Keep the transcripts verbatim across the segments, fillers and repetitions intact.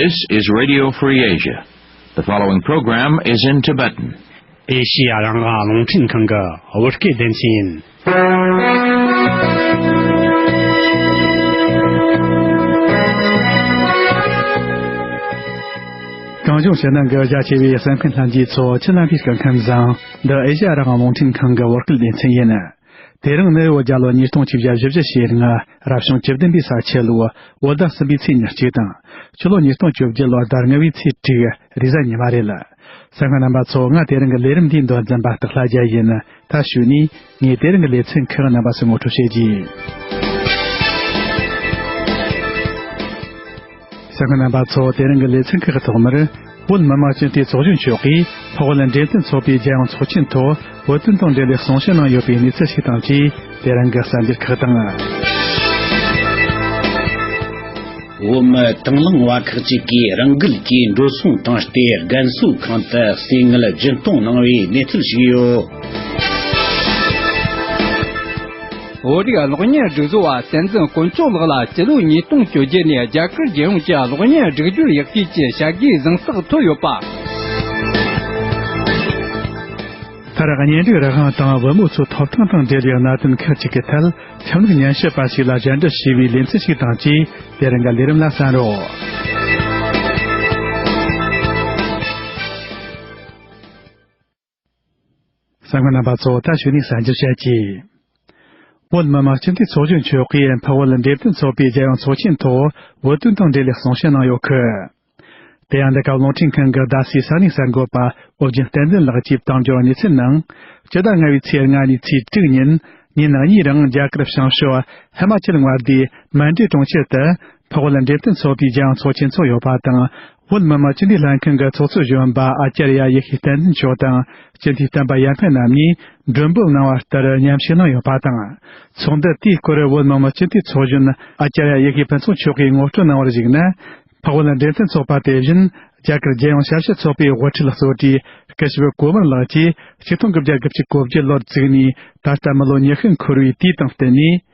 This is Radio Free Asia. The following program is in Tibetan. ཨེ་ཤི་ཡ་རང་དབང་རླུང་འཕྲིན་ཁང་གི་བོད་སྐད་སྡེ་ཚན་ཡིན། གངས་ལྗོངས་ཕྱི་ནང་གི་རྒྱ་ཆེ་བའི་གསན་མཁན་ལྷན་རྒྱས་ཚོ་ཁྱེད་རྣམ་པའི་སྐུ་ཁམས་བཟང་། འདི་ཨེ་ཤི་ཡ་རང་དབང་རླུང་འཕྲིན་ཁང་གི་བོད་སྐད་སྡེ་ཚན་ཡིན། དེ་རིང་ནི་བོད་རྒྱལ་ལོ་ཉིས་སྟོང་བཅུ་བཞི་བཞི་བཅུ་ཞེ་ལྔ། རབ་བྱུང་བཅུ་བདུན་པའི་ས་ཁྱི་ལོ་བོད་ཟླ་གསུམ་པའི་ཚེས་ཉེར་གཅིག་དང་། ཕྱི་ལོ་ཉིས་སྟོང་བཅོ་བརྒྱད་ལོ་ཟླ་ལྔ་བའི་ཚེས་དྲུག་རེས་གཟའ་ཉི་མ་རེད། གསན་མཁན་རྣམ་པ་ཚོ། ང་དེ་རིང་གི་ལས་རིམ་འདིའི་མདོ་འཛིན་པ་སྟག་ལྷ་རྒྱལ་ཡིན། ད་གཞུག་ནས་ངས་དེ་རིང་གི་ལེ་ཚན་ཁག་རྣམ་པ་ཚོར་ངོ་སྤྲོད་བྱེད་རྒྱུ་ཡིན། གསན་མཁན་རྣམ་པ་ཚོ། དེ་རིང་གི་ལེ་ཚན་ཁག་གི་ཐོག་མར། བོད་མི་མང་སྤྱི་འཐུས་ཚོགས་གཞོན་མཆོག་གིས་འཕགས་བོད་འབྲེལ་མཐུད་ཚོགས་པའི་རྒྱལ་ཡོངས་ཚོགས་ཆེན་ཐོག་བོད་དོན་དང་འབྲེལ་བའི་གསུང་བཤད་གནང་ཡོད་པའི་གནས་ཚུལ་ཞིག་དང་བཅས། དེ་རིང་གི་གསར་འགྱུར་ཁག་དང་། བོད་མི་དང་བླངས་པ་ཁག་ཅིག་གིས་རང་འགུལ་གྱིས་འགྲོ་སོང་བཏང་སྟེ་རྒན་གསོའི་ཁང་དུ་ཟས་དངུལ་སྦྱིན་གཏོང་གནང་བའི་གནས་ཚུལ་ཞིག་ཡོད། བོད་རིགས་གློག་བརྙན་སྒྲིག་བཟོ་བ་བསྟན་འཛིན་དཀོན་མཆོག་ལགས་ལ་སྤྱི་ལོ་ཉིས་སྟོང་བཅོ་བརྒྱད་ནས་རྒྱ་གར་རྒྱལ་ཡོངས་ཀྱི་གློག་བརྙན་སྒྲིག་སྦྱོར་ཡག་ཤོས་ཀྱི་བྱ་དགའི་གཟེངས་རྟགས་ཐོབ་ཡོད་པ། མཐར། གཉེན་སྒྲིག་རང་དབང་དང་བུ་མོ་ཚོའི་ཐོབ་ཐང་དང་འབྲེལ་བའི་གནད་དོན་ཁག་ཅིག་གི་ཐད་ཁྲིམས་ལུགས་ཉམས་ཞིབ་པ་ཞིག་ལ་ཞལ་འདེབས་ཞུས་པའི་ལེ་ཚན་ཞིག་དང་བཅས། དེ་རིང་གི་ལས་རིམ་ལ་གསན་རོགས། གསན་མཁན་རྣམ་པ་ཚོ། ད་གཞུག་ནས་གསར་འགྱུར་བཤད་ཀྱི། བོད་མི་མང་སྤྱི་འཐུས་ཚོགས་གཞོན་མཆོག་གིས་འཕགས་བོད་འབྲེལ་མཐུན་ཚོགས་པའི་རྒྱལ་ཡོངས་ཚོགས་ཆེན་ཐོག་བོད་དོན་དང་འབྲེལ་བའི་གསུང་བཤད་གནང་ཡོད་ཁུལ། དེ་ཡང་འདི་ག་རླུང་འཕྲིན་ཁང་གི་ཟླ་སའི་ས་གནས་གསར་འགོད་པ་ཨོ་རྒྱན་བསྟན་འཛིན་ལགས་ཀྱིས་བཏང་འབྱོར་གནས་ཚུལ་ནང་། སྤྱི་ཟླ་ལྔ་པའི་ཚེས་ལྔ་ནས་ཚེས་དྲུག་ཉིན་ཉིན་གཉིས་རིང་རྒྱ་གར་བྱང་ཕྱོགས་ཧི་མ་ཅལ་མངའ་སྡེའི་མན་ཌེ་གྲོང་ཁྱེར་དུ་འཕགས་བོད་འབྲེལ་མཐུན་ཚོགས་པའི་རྒྱལ་ཡོངས་ཚོགས་ཆེན་འཚོགས་ཡོད་པ་དང་། བོད་མི་མང་སྤྱི་འཐུས་ལྷན་ཁང་གི་ཚོགས་གཙོ་གཞོན་པ་ཨ་ཙརྱ་ཡེ་ཤེས་བསྟན་འཛིན་མཆོག་དང་སྤྱི་འཐུས་བསྟན་པ་ཡར་འཕེལ་རྣམ་གཉིས་མགྲོན་འབོད་གནང་བ་ལྟར་མཉམ་ཞུགས་གནང་ཡོད་པ་དང་། ཚོགས་འདུ་དེའི་སྐོར་བོད་མི་མང་སྤྱི་འཐུས་ཚོགས་གཞོན་ཨ་ཙརྱ་ཡེ་ཤེས་ཕུན་ཚོགས་མཆོག་གིས་ངོ་སྤྲོད་གནང་བར་གཞིགས་ན། འཕགས་བོད་འབྲེལ་མཐུན་ཚོགས་པ་དེ་བཞིན་རྒྱ་གར་རྒྱལ་ཡོངས་ཞབས་ཞུ་ཚོགས་པའི་དབུ་ཁྲིད་གཙོ་གྲས་སྐུ་ཞབས་ཀོ་མར་ལགས་ཀྱིས་ཆིག་སྟོང་དགུ་བརྒྱ་དགུ་བཅུ་གོ་བརྒྱད་ལོར་བཙུགས་ནས་ད་ལྟ་མི་ལོ་ཉི་ཤུ་འཁོར་བའི་དུས་དང་བསྟུན་ནས།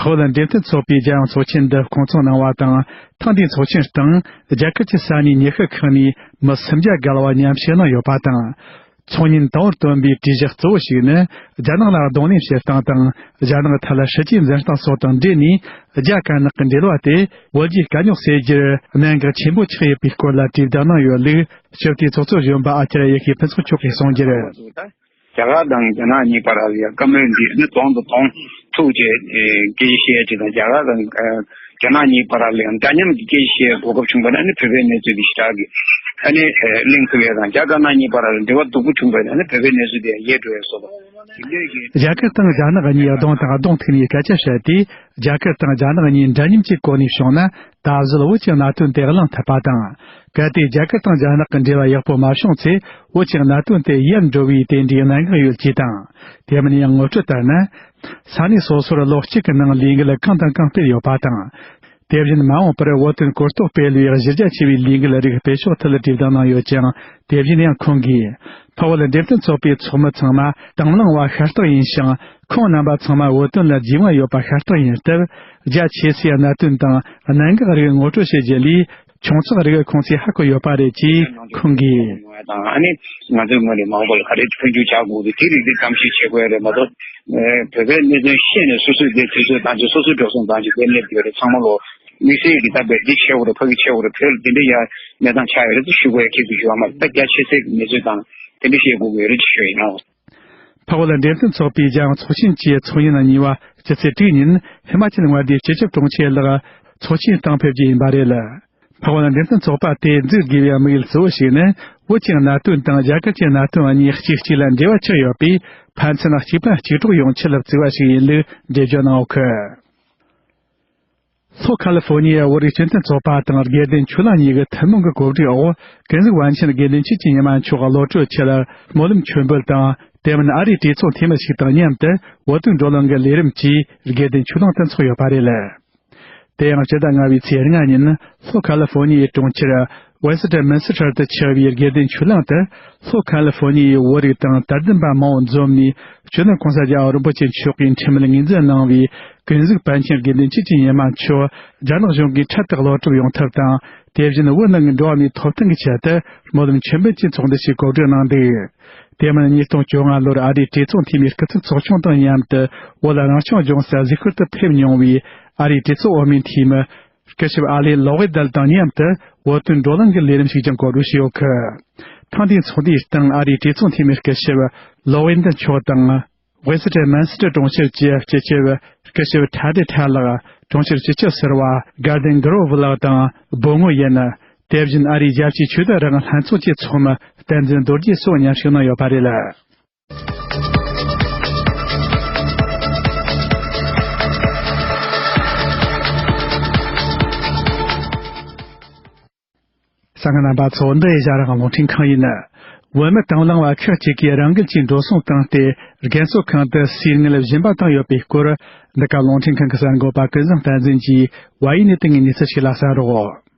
འཕགས་བོད་འབྲེལ་མཐུན་ཚོགས་པའི་རྒྱལ་ཡོངས་ཚོགས་ཆེན་འདི་སྐོང་ཚོགས་གནང་བ་དང་། ཐེངས་འདིའི་ཚོགས་ཆེན་སྟེང་རྒྱ་གར་གྱི་ས་གནས་ཉི་ཤུ་ཁག་ནས་མི་སུམ་བརྒྱ་བརྒལ་བ་མཉམ་ཞུགས་གནང་ཡོད་པ་དང་། ཚོགས་ཉིན་དང་པོར་བཏོན་པའི་གྲོས་གཞི་གཙོ་བོ་ཞིག་ནི། རྒྱ་ནག་ལ་གདོང་ལེན་བྱེད་སྟངས་དང་། རྒྱ་ནག་ཐད་ལ་སྲིད་ཇུས་འཛིན་སྟངས་སོགས་དང་འབྲེལ་ནས། རྒྱ་དཀར་ནག་གི་འབྲེལ་བ་དེ་བོད་རྒྱའི་དཀའ་རྙོག་སེལ་རྒྱུར་གནད་འགག་ཆེན་པོ་ཆགས་ཡོད་པའི་སྐོར་ལ་དྲིས་ལན་གནང་ཡོད་ལུགས། སྤྱི་འཐུས་ཚོགས་གཙོ་གཞོན་པ་ཨ་ཙརྱ་ཡེ་ཤེས་ཕུན་ཚོགས་མཆོག་གིས་གསུངས་རྒྱུར། རྒྱ་གར་དང་རྒྱ་ནག་གཉིས་བར་ལ་ཡང་བཀའ་མོལ་འདི་ནི་གདོང་དང་གདོང་ཐུག་བྱས་སྐད་ཆ་བཤད་ཡ་ཅིག་དང་། རྒྱ་གར་དང་རྒྱ་ནག་གཉིས་བར་ལ་ཡང་འདྲ་མཉམ་གྱི་སྐད་ཆ་བཤད་གོ་སྐབས་བྱུང་བ་ན་ནི་བོད་པའི་གནས་ཚུལ་འདི་ཞེ་དྲག་གི་ཨ་ནི་གླེང་ཐུབ་ཡ་དང་། རྒྱ་དཀར་ནག་གཉིས་བར་ལ་འབྲེལ་བ་སྡུག་པོ་བྱུང་བ་ན་ནི་བོད་པའི་གནས་ཚུལ་དེ་ཡང་ཡལ་འགྲོ་ཡ་བཟོ་འདྲ་གི། རྒྱ་གར་དང་རྒྱ་ནག་གཉིས་གདོང་དང་གདོང་ཐུག་ནས་སྐད་ཆ་བཤད་དུས། རྒྱ་གར་དང་རྒྱ་ནག་གཉིས་འདྲ་མཉམ་གྱི་གོ་གནས་བྱུང་ན། ད་གཟོད་བོད་ཀྱི་གནད་དོན་དེ་གླེང་ཐུབ་པ་དང་། གལ་ཏེ་རྒྱ་གར་དང་རྒྱ་ནག་གི་འབྲེལ་བ་ཡག་པོ་མ་བྱུང་ཚེ། བོད་ཀྱི་གནད་དོན་དེ་ཡལ་འགྲོ་བའི་དེ་འདྲའི་གནད་འགག་ཡོད་ཅེས་དང་། དེ་མིན་ཡང་ངོ་སྤྲོད་ལྟར་ན། ས་གནས་སོ་སོར་ལོ་གཅིག་གི་ནང་ལས་འགུལ་གང་དང་གང་སྤེལ་ཡོད་པ་དང་། དེ་བཞིན་མ་འོངས་པར་བོད་དོན་གོ་རྟོགས་སྤེལ་བའི་གཞི་རྒྱ་ཆེ་བའི་ལས་འགུལ་རིགས་སྤེལ་ཕྱོགས་ཐད་ལ་དྲིས་ལན་གནང་ཡོད་ཅིང་། དེ་བཞིན་ཡང་ཁོང་གིས། འཕགས་བོད་འབྲེལ་མཐུན་ཚོགས་པའི་ཚོགས་མི་ཚང་མ་དང་བླངས་པ་ཤ་སྟག་ཡིན་ཞིང་། ཁོང་རྣམ་པ་ཚང་མ་བོད་དོན་ལ་རྒྱུས་མངའ་ཡོད་པ་ཤ་སྟག་ཡིན་སྟབས། རྒྱ་ཆེ་སའི་གནད་དོན་དང་གནད་འགག་རིགས་ངོ་སྤྲོད་བྱེད་རྒྱུ་ལས། ཆུང་ཚགས་རིགས་ཁོང་ཚོས་ཧ་གོ་ཡོད་པ་རེད་ཅེས་ཁོང་གིས། ཨ་ནི་ང་ཚོའི་ངོས་ནས་མ་འོངས་པ་ལ་ག་རེ་འཕོ་འགྱུར་བྱ་དགོས་འདུག་དེ་རིགས་དེ་གཏམ་བཤད་བྱེད་དགོས་ཡ་རེད་མ་གཏོགས། བོད་པའི་གནད་དོན་བཤད་ནས་སོ་སོས་དེ་དུས་ཚོད་བཏང་ཆེད། སོ་སོའི་འགྲོ་སོང་བཏང་ཆེད་དེ་སླེབས་ཡོད་རེད། ཚང་མ་ལོ་དམིགས་བསལ་གྱི་ད་བོད་འདི་བྱེད་དགོས་རེད། ཕ་གི་བྱེད་དགོས་རེད། བོད་ལ་དེ་འདྲ་ཡ་གནས་སྟངས་ཆགས་ཡོད་རེད་ཟེར་ཞུ་དགོས་ཡ་ཁྱེད་ཀྱིས་ཞུ་བ་མ་རེད། ད་རྒྱ་ཆེ་སའི་གནས་ཚུལ་དང་དེ་འདྲ་བཤད་དགོས་ཀྱི་ཡོད་རེད་ཅེས་ཞུ་ཡིན་ནོ། འཕགས་བོད་འབྲེལ་མཐུན་ཚོགས་པའི་རྒྱལ་ཡོངས་ཚོགས་ཆེན་གྱི་ཚོགས་ཉིན་གཉིས་པ་སྤྱི་ཚེས་དྲུག་ཉིན་ཧི་མ་ཅལ་མངའ་སྡེའི་སྤྱི་ཁྱབ་དྲུང་ཆེ་ལགས་ཚོགས་ཆེན་སྟེང་ཕེབས་རྒྱུ་ཡིན་པ་རེད། འཕགས་བོད་འབྲེལ་མཐུན་ཚོགས་པ་དེ་འཛུགས་དགོས་པའི་དམིགས་ཡུལ་གཙོ་བོ་ཞིག་ནི། བོད་ཀྱི་གནད་དོན་དང་རྒྱ་གར་གྱི་གནད་དོན་གཉིས་གཅིག་གཅིག་ལ་འབྲེལ་བ་ཆགས་ཡོད་པས། ཕན་ཚུན་གཅིག་ཕན་གཅིག་གྲོགས་ཡོང་ཆེད་ལ་བརྩི་བ་ཞིག་ཡིན་ལུགས་འགྲེལ་བརྗོད་གནང་ཡོད་ཁུལ། ལྷོ་ཁ་ལི་ཧྥོ་ནི་ཡའི་བོད་རིགས་སྤྱི་མཐུན་ཚོགས་པ་དང་དགེ་ལྡན་ཆོས་གླིང་གཉིས་ཀྱི་ཐུན་མོང་གི་གོ་སྒྲིག་འོག་ཀུན་གཟིགས་པཎ་ཆེན་དགེ་འདུན་ཆོས་ཀྱི་ཉི་མ་མཆོག་གློད་གྲོལ་ཆེད་སྨོན་ལམ་མཆོད་འབུལ་དང་། དེ་མིན་ཨ་རིའི་གྲོས་ཚོགས་འཐུས་མི་ཞིག་དང་མཉམ་དུ་བོད་དོན་བགྲོ་གླེང་གི་ལས་རིམ་གྱིས་དགེ་ལྡན་ཆོས་གླིང་དུ་འཚོགས་ཡོད་པ་རེད། དེ་ཡང་སྤྱི་ཟླ་ལྔ་པའི་ཚེས་ལྔ་ཉིན་ལྷོ་ཁ་ལི་ཧྥོ་ནི་ཡའི་གྲོང་ཁྱེར་ཝེ་སི་ཊི་མིན་སི་ཊར་དུ་ཆགས་པའི་དགེ་ལྡན་ཆོས་གླིང་དུ། ལྷོ་ཁ་ལི་ཧྥོ་ནི་ཡའི་བོད་རིགས་དང་དད་ལྡན་པ་མང་བོ་འཛོམས་ནས། སྤྱི་ནོར་༸གོང་ས་༸རྒྱལ་བ་རིན་པོ་ཆེ་མཆོག་གིས་འཕྲིན་མེད་ངོས་འཛིན་གནང་བའི་ཀུན་གཟིགས་པཎ་ཆེན་དགེ་འདུན་ཆོས་ཀྱི་ཉི་མ་མཆོག་རྒྱ་ནག་གཞུང་གིས་འཕྲལ་དུ་གློད་གྲོལ་ཡོང་ཐབས་དང་ དེ་བཞིན་བོད་ནང་གི་འགྲོ་བ་མིའི་ཐོབ་ཐང་གི་ཆེད་དུ་སྨོན་ལམ་ཆེན་པོ་ཅིག་ཚོགས་འདུ་ཞིག་གོ་སྒྲིག་གནང་འདུག་དེ་མིན་ཉིས་སྟོང་བཅོ་ལྔ་ལོར་ཨ་རིའི་གྲོས་ཚོགས་འཐུས་མིའི་སྐུ་ཚབ་ཚོགས་ཆུང་དང་མཉམ་དུ་བོད་ལ་རང་སྐྱོང་ལྗོངས་སུ་གཟིགས་སྐོར་དུ་ཕེབས་མྱོང་བའི་ཨ་རིའི་གྲོས་ཚོགས་འོག་མའི་འཐུས་མི་སྐུ་ཞབས་ཨ་ལེ་ལོ་ཝེ་དལ་དང་མཉམ་དུ་བོད་དོན་བགྲོ་གླེང་གི་ལས་རིམ་ཞིག་ཀྱང་གོ་སྒྲིག་ཞུས་ཡོད་ཀི། ཐེངས་འདིའི་ཚོགས་འདུའི་སྟེང་ཨ་རིའི་གྲོས་ཚོགས་འཐུས་མི་སྐུ་ཞབས་ལོ་ཝེ་དལ་མཆོག་དང་། ཝེ་སི་ཊན་མན་སི་ཊར་གྲོང་ཁྱེར་གྱི་སྤྱི་ཁྱབ་སྐུ་ཞབས་ཁྲ་ཏེ་ཁྲ་ལགས། གྲོང་ཁྱེར་སྤྱི་ཁྱབ་ཟུར་པ་གར་ཌེན་གྷི་རོ་ཝི་ལགས་དང་སྦོ་ངོ་ཡེ་ནི། དེ་བཞིན་ཨ་རིའི་རྒྱལ་སྤྱིའི་ཆོས་དད་རང་དབང་ལྷན་ཚོགས་ཀྱི་ཚོགས་མི་བསྟན་འཛིན་རྡོ་རྗེ་སོགས་མཉམ་ཞུགས་གནང་ཡོད་པ་རེད། གསན་མཁན་རྣམ་པ་ཚོ། འདི་ཨེ་ཤ་ཡ་རང་དབང་རླུང་འཕྲིན་ཁང་ཡིན། བོད་མི་དང་བླངས་པ་ཁག་ཅིག་གིས་རང་འགུལ་གྱིས་འགྲོ་སོང་བཏང་སྟེ་རྒན་གསོ་ཁང་དུ་ཟས་དངུལ་སྦྱིན་པ་བཏང་ཡོད་པའི་སྐོར། འདི་ག་རླུང་འཕྲིན་ཁང་གི་གསར་འགོད་པ་ཀུན་བཟང་བསྟན་འཛིན་གྱིས་ཝཱ་ཡི་ནས་བཏང་བའི་གནས་ཚུལ་ཞིག་ལ་གསན་རོགས།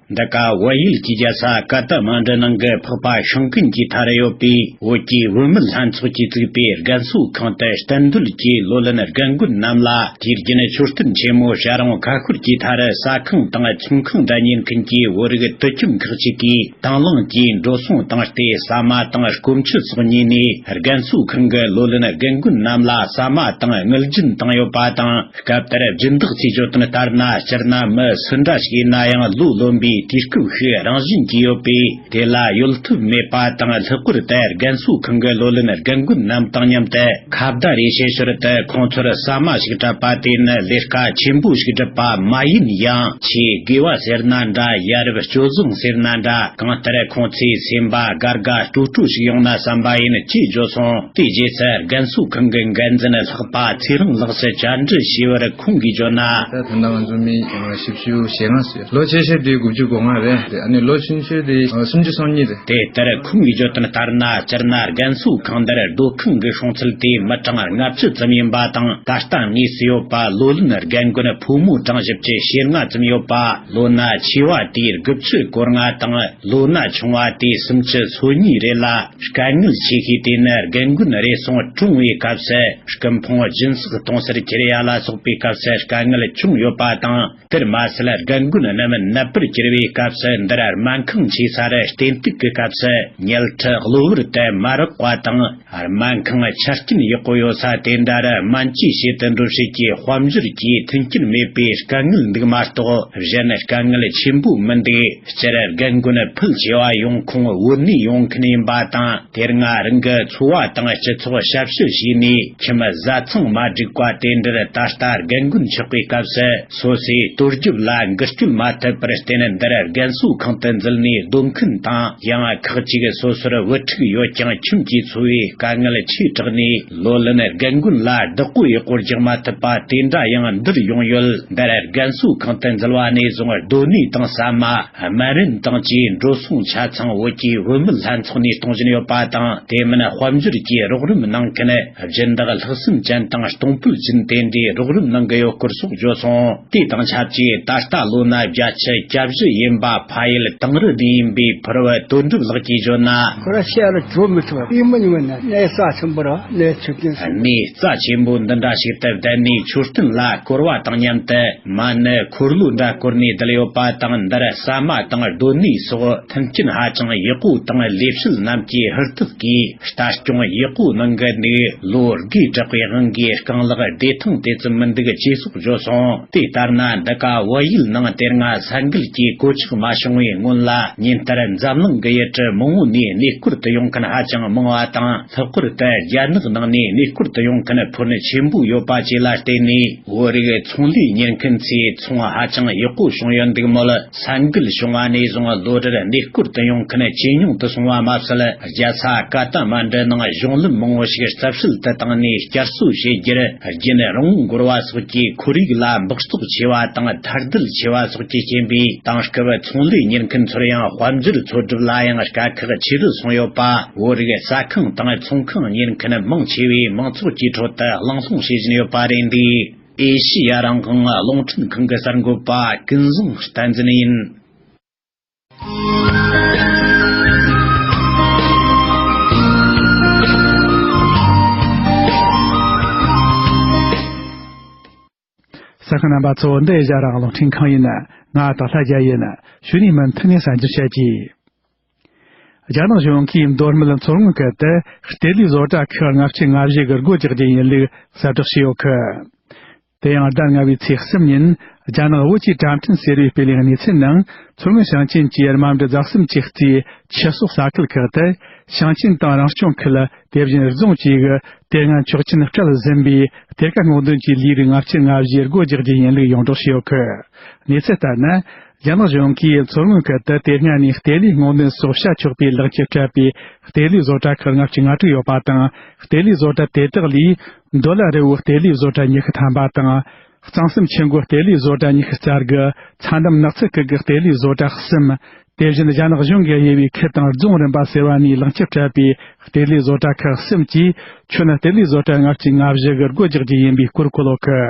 འདི་ག་བལ་ཡུལ་གྱི་རྒྱལ་ས་ཀ་ཐ་མན་ཌུ་ནང་གི་འཕགས་པ་ཤིང་ཀུན་གྱི་མཐའ་རུ་ཡོད་པའི་བོད་ཀྱི་བུད་མེད་ལྷན་ཚོགས་ཀྱིས་བཙུགས་པའི་རྒན་གསོ་ཁང་དུ་གཏན་སྡོད་ཀྱི་ལོ་ལོན་རྒན་རྒོན་རྣམས་ལ་དུས་རྒྱུན་མཆོད་རྟེན་ཆེན་མོ་བྱ་རུང་ཁ་ཤོར་གྱི་མཐའ་རུ་ཟ་ཁང་དང་ཚོང་ཁང་འདྲ་ཉོ་མཁན་གྱི་བོད་རིགས་དུད་ཁྱིམ་ཁག་ཅིག་གིས་དང་བླངས་ཀྱིས་འགྲོ་སོང་བཏང་སྟེ་ཟ་མ་དང་སྐོམ་ཆུ་སོགས་ཉོས་ནས་རྒན་གསོ་ཁང་གི་ལོ་ལོན་རྒན་རྒོན་རྣམས་ལ་ཟ་མ་དང་དངུལ་སྦྱིན་བཏང་ཡོད་པ་དང་། སྐབས་དེར་སྦྱིན་བདག་ཚོས་བརྗོད་དོན་ལྟར་ན། སྤྱིར་ན་མི་སུ་འདྲ་ཞིག་ཡིན་ན་ཡང་ལོ་ལོན་པའི་དུས་སྐབས་ཤིག་རང་བཞིན་གྱིས་ཡོད་པས། དེ་ལ་ཡོལ་ཐབས་མེད་པ་དང་། ལྷག་པར་དུ་རྒན་གསོ་ཁང་གི་ལོ་ལོན་རྒན་རྒོན་རྣམས་དང་མཉམ་དུ་ཁ་བརྡ་རེ་བྱེད་ཞོར་དུ་ཁོང་ཚོར་ཟ་མ་ཞིག་སྤྲད་པ་དེ་ནི་ལས་ཀ་ཆེན་པོ་ཞིག་སྒྲུབ་པ་མ་ཡིན་ཡང་། ཆེས་དགེ་བ་ཟེར་ན་འདྲ། ཡ་རབས་སྤྱོད་བཟང་ཟེར་ན་འདྲ། གང་ལྟར་ཁོང་ཚོའི་སེམས་པ་དགའ་དགའ་སྤྲོ་སྤྲོ་ཞིག་ཡོང་ན་བསམ་པ་ཡིན། ཅེས་བརྗོད་སོང་། དེའི་རྗེས་སུ་རྒན་གསོ་ཁང་གི་འགན་འཛིན་ལྷག་པ་ཚེ་རིང་ལགས་སུ་བཅར་འདྲི་ཞུས་པར་ཁོང་གིས་བརྗོད་ན། ད་ད་ལྟ་ང་ཚོ་མི་བཞི་བཅུ་ཞེ་ལྔ་ཟེར། ལོ་ཆེ་ཤོས་དེ་དགུ་བཅུ་གོ་ལྔ་རེད། ཨ་ནི་ལོ་ཆུང་ཤོས་དེ་སུམ་ཅུ་སོ་གཉིས་རེད། དེ་ལྟར་ཁོང་གིས་བརྗོད་དོན་ལྟར་ན། སྤྱིར་ན་རྒན་གསོ་ཁང་འདིར་སྡོད་ཁང་གི་སྲུང་ཚད་དེ་མི་གྲངས་ལྔ་བཅུ་ཙམ་ཡིན་པ་དང་། ད་ལྟ་གནས་སུ་ཡོད་པ་ལོ་ལོན་རྒན་རྒོན་ཕོ་མོ་གྲངས་བཞི་བཅུ་ཞེ་ལྔ་ཙམ་ཡོད་པ། ལོ་ན་ཆེ་བ་དེ་དགུ་བཅུ་གོ་ལྔ་དང་། ལོ་ན་ཆུང་བ་དེ་སུམ་ཅུ་སོ་གཉིས་རེད་ལ། དཀའ་ངལ་ཆེ་ཤོས་དེ་ནི་རྒན་རྒོན་རེ་ཟུང་གྲོངས་པའི་སྐབས་སུ་སྐུ་ཕུང་སྦྱིན་སྲེག་གཏོང་སར་ཁྱེར་ཡ་ལ་སོགས་པའི་སྐབས་སུ་དཀའ་ངལ་བྱུང་ཡོད་པ་དང་། དེར་མ་ཟད་རྒན་རྒོན་རྣམས་ནད་པར་གྱུར་པའི་སྐབས་སུ་འདིར་སྨན་ཁང་ཆེ་ས་རུ་བསྟེན་གཏུག་གི་སྐབས་སུ་ཉལ་ཁྲི་གློ་བུར་དུ་མ་རག་པ་དང་། སྨན་ཁང་ཆ་རྐྱེན་ཡག་པོ་ཡོད་ས་དེ་འདྲ་རུ་སྨན་བཅོས་བྱེད་དུ་འགྲོ་བྱེད་ཀྱི་དཔལ་འབྱོར་གྱི་མཐུན་རྐྱེན་མེད་པའི་དཀའ་ངལ་འདུག་མ་གཏོགས། གཞན་དཀའ་ངལ་ཆེན་པོ་མི་འདུག་སྤྱིར་རྒན་རྒོན་ཕལ་ཆེ་བ་ཡོང་ཁུངས་བོད་ནས་ཡོང་མཁན་ཡིན་པ་དང་། དེ་སྔ་རང་གི་འཚོ་བ་དང་སྤྱི་ཚོགས་ཞབས་ཞུ་བྱས་ནས་ཁྱིམ་བཟའ་ཚང་མ་བསྒྲིགས་པ་དེ་འདྲར་ད་ལྟ་རྒན་རྒོན་ཆགས་པའི་སྐབས་སུ་སོ་སོའི་དོན་བརྒྱུད་ལ་འགུལ་སྐྱོད་མ་ཐུབ་པར་བརྟེན། འདིར་རྒན་གསོ་ཁང་དུ་འཛུལ་ནས་སྡོད་མཁན་དང་། ཡང་ཁག་ཅིག་སོ་སོར་བུ་ཕྲུག་ཡོད་ཀྱང་ཁྱིམ་གྱི་འཚོ་བའི་དཀའ་ངལ་ཆེ་དྲགས་ནས། ལོ་ལོན་རྒན་རྒོན་ལ་བདག་པོ་ཡག་པོ་རྒྱག་མ་ཐུབ་པ་དེ་འདྲ་ཡང་འདིར་ཡོང་ཡོད། འདིར་རྒན་གསོ་ཁང་དུ་འཛུལ་བ་ནས་བཟུང་སྡོད་གནས་དང་ཟ་མ། སྨན་རིན་དང་བཅས་འགྲོ་སོང་ཆ་ཚང་བོད་ཀྱི་བུད་མེད་ལྷན་ཚོགས་ནས་གཏོང་བཞིན་ཡོད་པ་དང་། དེ་མིན་དཔལ་འབྱོར་གྱི་རོགས་རམ་གནང་མཁན་སྦྱིན་བདག་ལྷག་བསམ་ཅན་དང་གཏོང་ཕོད་ཅན་དེ་འདྲའི་རོགས་རམ་གནང་གི་ཡོད་སྐོར་སོགས་བརྗོད་སོང་། དེ་དང་ཆབས་ཅིག་ད་ལྟ་ལོ་ན་བརྒྱད་ཅུ་གྱ་བཞི་ཡིན་པ་ཕ་ཡུལ་དིང་རི་ནས་ཡིན་པའི་ཕུར་བུ་དོན་གྲུབ་ལགས་ཀྱིས་བརྗོད་ན། ཁོ་ར་ཤི་ཡ་ལ་འགྲོ་མི་ཐུབ་པ་ཡིན་མ་ཡིན་པ་ན་གནས་རྩ་ཆེན་པོ་ར་གནས་ཆུ་ཀུན་སོང་། གནས་རྩ་ཆེན་པོ་འདི་འདྲ་ཞིག་ཏུ་བསྡད་ནས་མཆོད་རྟེན་ལ་བསྐོར་བ་དང་མཉམ་དུ། མ་ཎི་འཁོར་ལོ་འདྲ་བསྐོར་ནས་བསྡད་ཡོད་པ་དང་། འདིར་ཟ་མ་དང་སྡོད་གནས་སོགས་མཐུན་རྐྱེན་ཧ་ཅང་ཡག་པོ་དང་། ལས་བྱེད་རྣམས་ཀྱི་ཧུར་ཐག་གིས་ལྟ་སྐྱོང་ཡག་པོ་གནང་གི་འདུག་ལོ་དགུས་དྲག་པའི་དབང་གིས་རྐང་ལག་བདེ་ཐང་དེ་ཙམ་མི་འདུག་ཅེས་སོགས་བརྗོད་སོང་། དེ་ལྟར་ན། འདི་ག་བལ་ཡུལ་ནང་དེ་སྔ་ས་འགུལ་གྱི་གོད་ཆག་མ་བྱུང་བའི་སྔོན་ལ། ཉིན་ལྟར་འཛམ་གླིང་གི་ཡུལ་གྲུ་མང་བོ་ནས་གནས་སྐོར་དུ་ཡོང་མཁན་ཧ་ཅང་མང་བ་དང་། ལྷག་པར་དུ་རྒྱ་ནག་ནང་ནས་གནས་སྐོར་དུ་ཡོང་མཁན་ཕོན་ཆེན་པོ་ཡོད་པ་བཅས་ལ་བརྟེན་ནས། བོད་རིགས་ཚོང་ལས་གཉེར་མཁན་ཚོའི་ཚོང་ཧ་ཅང་ཡག་པོ་བྱུང་ཡོད་འདུག་མོད། ས་འགུལ་བྱུང་བ་ནས་བཟུང་ལོ་རེར་གནས་སྐོར་དུ་ཡོང་མཁན་ཇེ་ཉུང་དུ་སོང་བ་མ་ཟད། རྒྱལ་ས་ཀ་ཐ་མན་ཌུ་ནང་གཞུང་ལམ་མང་བོ་ཞིག་རྩིབ་ཧྲལ་དུ་བཏང་ནས་བསྐྱར་གསོ་བྱེད་རྒྱུར་རྒྱུན་རིང་བོ་འགོར་བ་སོགས་ཀྱིས་ཁོར་ཡུག་ལ་འབག་བཙོག་ཆེ་བ་དང་ཐལ་རྡུལ་ཆེ་བ་སོགས་ཀྱི་རྐྱེན་པས། དེང་སྐབས་ཚོང་ལས་གཉེར་མཁན་ཚོར་ཡང་དཔལ་འབྱོར་འཚོལ་སྒྲུབ་ལ་ཡང་དཀའ་ཁག་ཆེ་རུ་སོང་ཡོད་པ། བོད་རིགས་ཟ་ཁང་དང་ཚོང་ཁང་གཉེར་མཁན་མང་ཆེ་བས་མང་ཚོགས་ཀྱི་ཁྲོད་དུ་གླེང་སློང་བྱེད་བཞིན་ཡོད་པ་རེད་འདུག་ཨེ་ཤི་ཡ་རང་དབང་རླུང་འཕྲིན་ཁང་གི་གསར་འགོད་པ་ཀུན་བཟང་བསྟན་འཛིན་ཡིན། གསན་མཁན་རྣམ་པ་ཚོ། འདི་ཨེ་ཤ་ཡ་རང་དབང་རླུང་འཕྲིན་ཁང་ཡིན། ང་ཏཱ་ལྷ་རྒྱལ་ཡིན། གཞུག་ནས་མུ་མཐུད་ནས་གསན་རྒྱུ་བྱེད་ཀྱིས། རྒྱ་ནག་གཞུང་གིས་མདོ་སྨད་མཚོ་སྔོན་ཁུལ་དུ་ལྟེ་གླས་བཟོ་གྲྭ་ཁག་ལྔ་བཅུ་ང་བཞི་གི་སྒོ་རྒྱག་རྒྱུ་ཡིན་ལུགས་གསལ་བསྒྲགས་བྱས་ཡོད་གི། དེ་ཡང་ཟླ་ལྔ་པའི་ཚེས་གསུམ་ཉིན་རྒྱ་ནག་བོད་ཀྱི་བཀྲམ་སྟོན་ཟེར་བའི་སྤེལ་ཡག་གནས་ཚུལ་ནང་། མཚོ་སྔོན་ཞིང་ཆེན་གྱི་རྨ་འབྲི་རྫ་གསུམ་གྱིས་གཙོས་ཆུ་གསོག་ས་ཁུལ་ཁག་ཏུ་ཞིང་ཆེན་དང་རང་སྐྱོང་ཁུལ། དེ་བཞིན་རྫོང་བཅས་ཀྱི་དེ་སྔ་ཆོག་མཆན་སྤྲད་ཟིན་པའི་གཏེར་ཁ་སྔོག་འདོན་གྱི་ལས་རིགས་ལྔ་བཅུ་ང་བཞི་སྒོ་རྒྱག་རྒྱུ་ཡིན་ལུགས་ཡོངས་བསྒྲགས་བྱས་ཡོད་གི། གནས་ཚུལ་ལྟར་ན། རྒྱ་ནག་གཞུང་གིས་མཚོ་སྔོན་ཁུལ་དུ་དེ་སྔ་ནས་ལྟེ་གླས་སྔོག་འདོན་སོགས་བྱ་ཆོག་པའི་ལག་ཁྱེར་སྤྲད་པའི་ལྟེ་གླས་བཟོ་གྲྭ་ཁག་ལྔ་བཅུ་ང་དྲུག་ཡོད་པ་དང་། ལྟེ་གླས་བཟོ་གྲྭ་དེ་དག་ལས་འདོ་ལ་རི་བོའི་ལྟེ་གླས་བཟོ་གྲྭ་ཉི་ཤུ་ཐམ་པ་དང་། གཙང་གསུམ་ཆུ་འགོའི་ལྟེ་གླས་བཟོ་གྲྭ་ཉི་ཤུ་རྩ་དགུ། ཚྭ་འདམ་ནགས་ཚལ་ཁུལ་གྱི་ལྟེ་གླས་བཟོ་གྲྭ་གསུམ། དེ་བཞིན་རྒྱ་ནག་གཞུང་གིས་དབྱེ་བའི་ཁུལ་དང་རྫོང་རིམ་པ་ཟེར་བ་ནས་ལག་ཁྱེར་སྤྲད་པའི་ལྟེ་གླས་བཟོ་གྲྭ་ཁག་གསུམ་གྱིས་ཁྱོན་ལྟེ་གླས་བཟོ་གྲྭ་ལྔ་བཅུ་ང་བཞི་གི་སྒོ་རྒྱག་རྒྱུ་ཡིན་པའི་སྐོར་བཀོད་ཡོད་གི།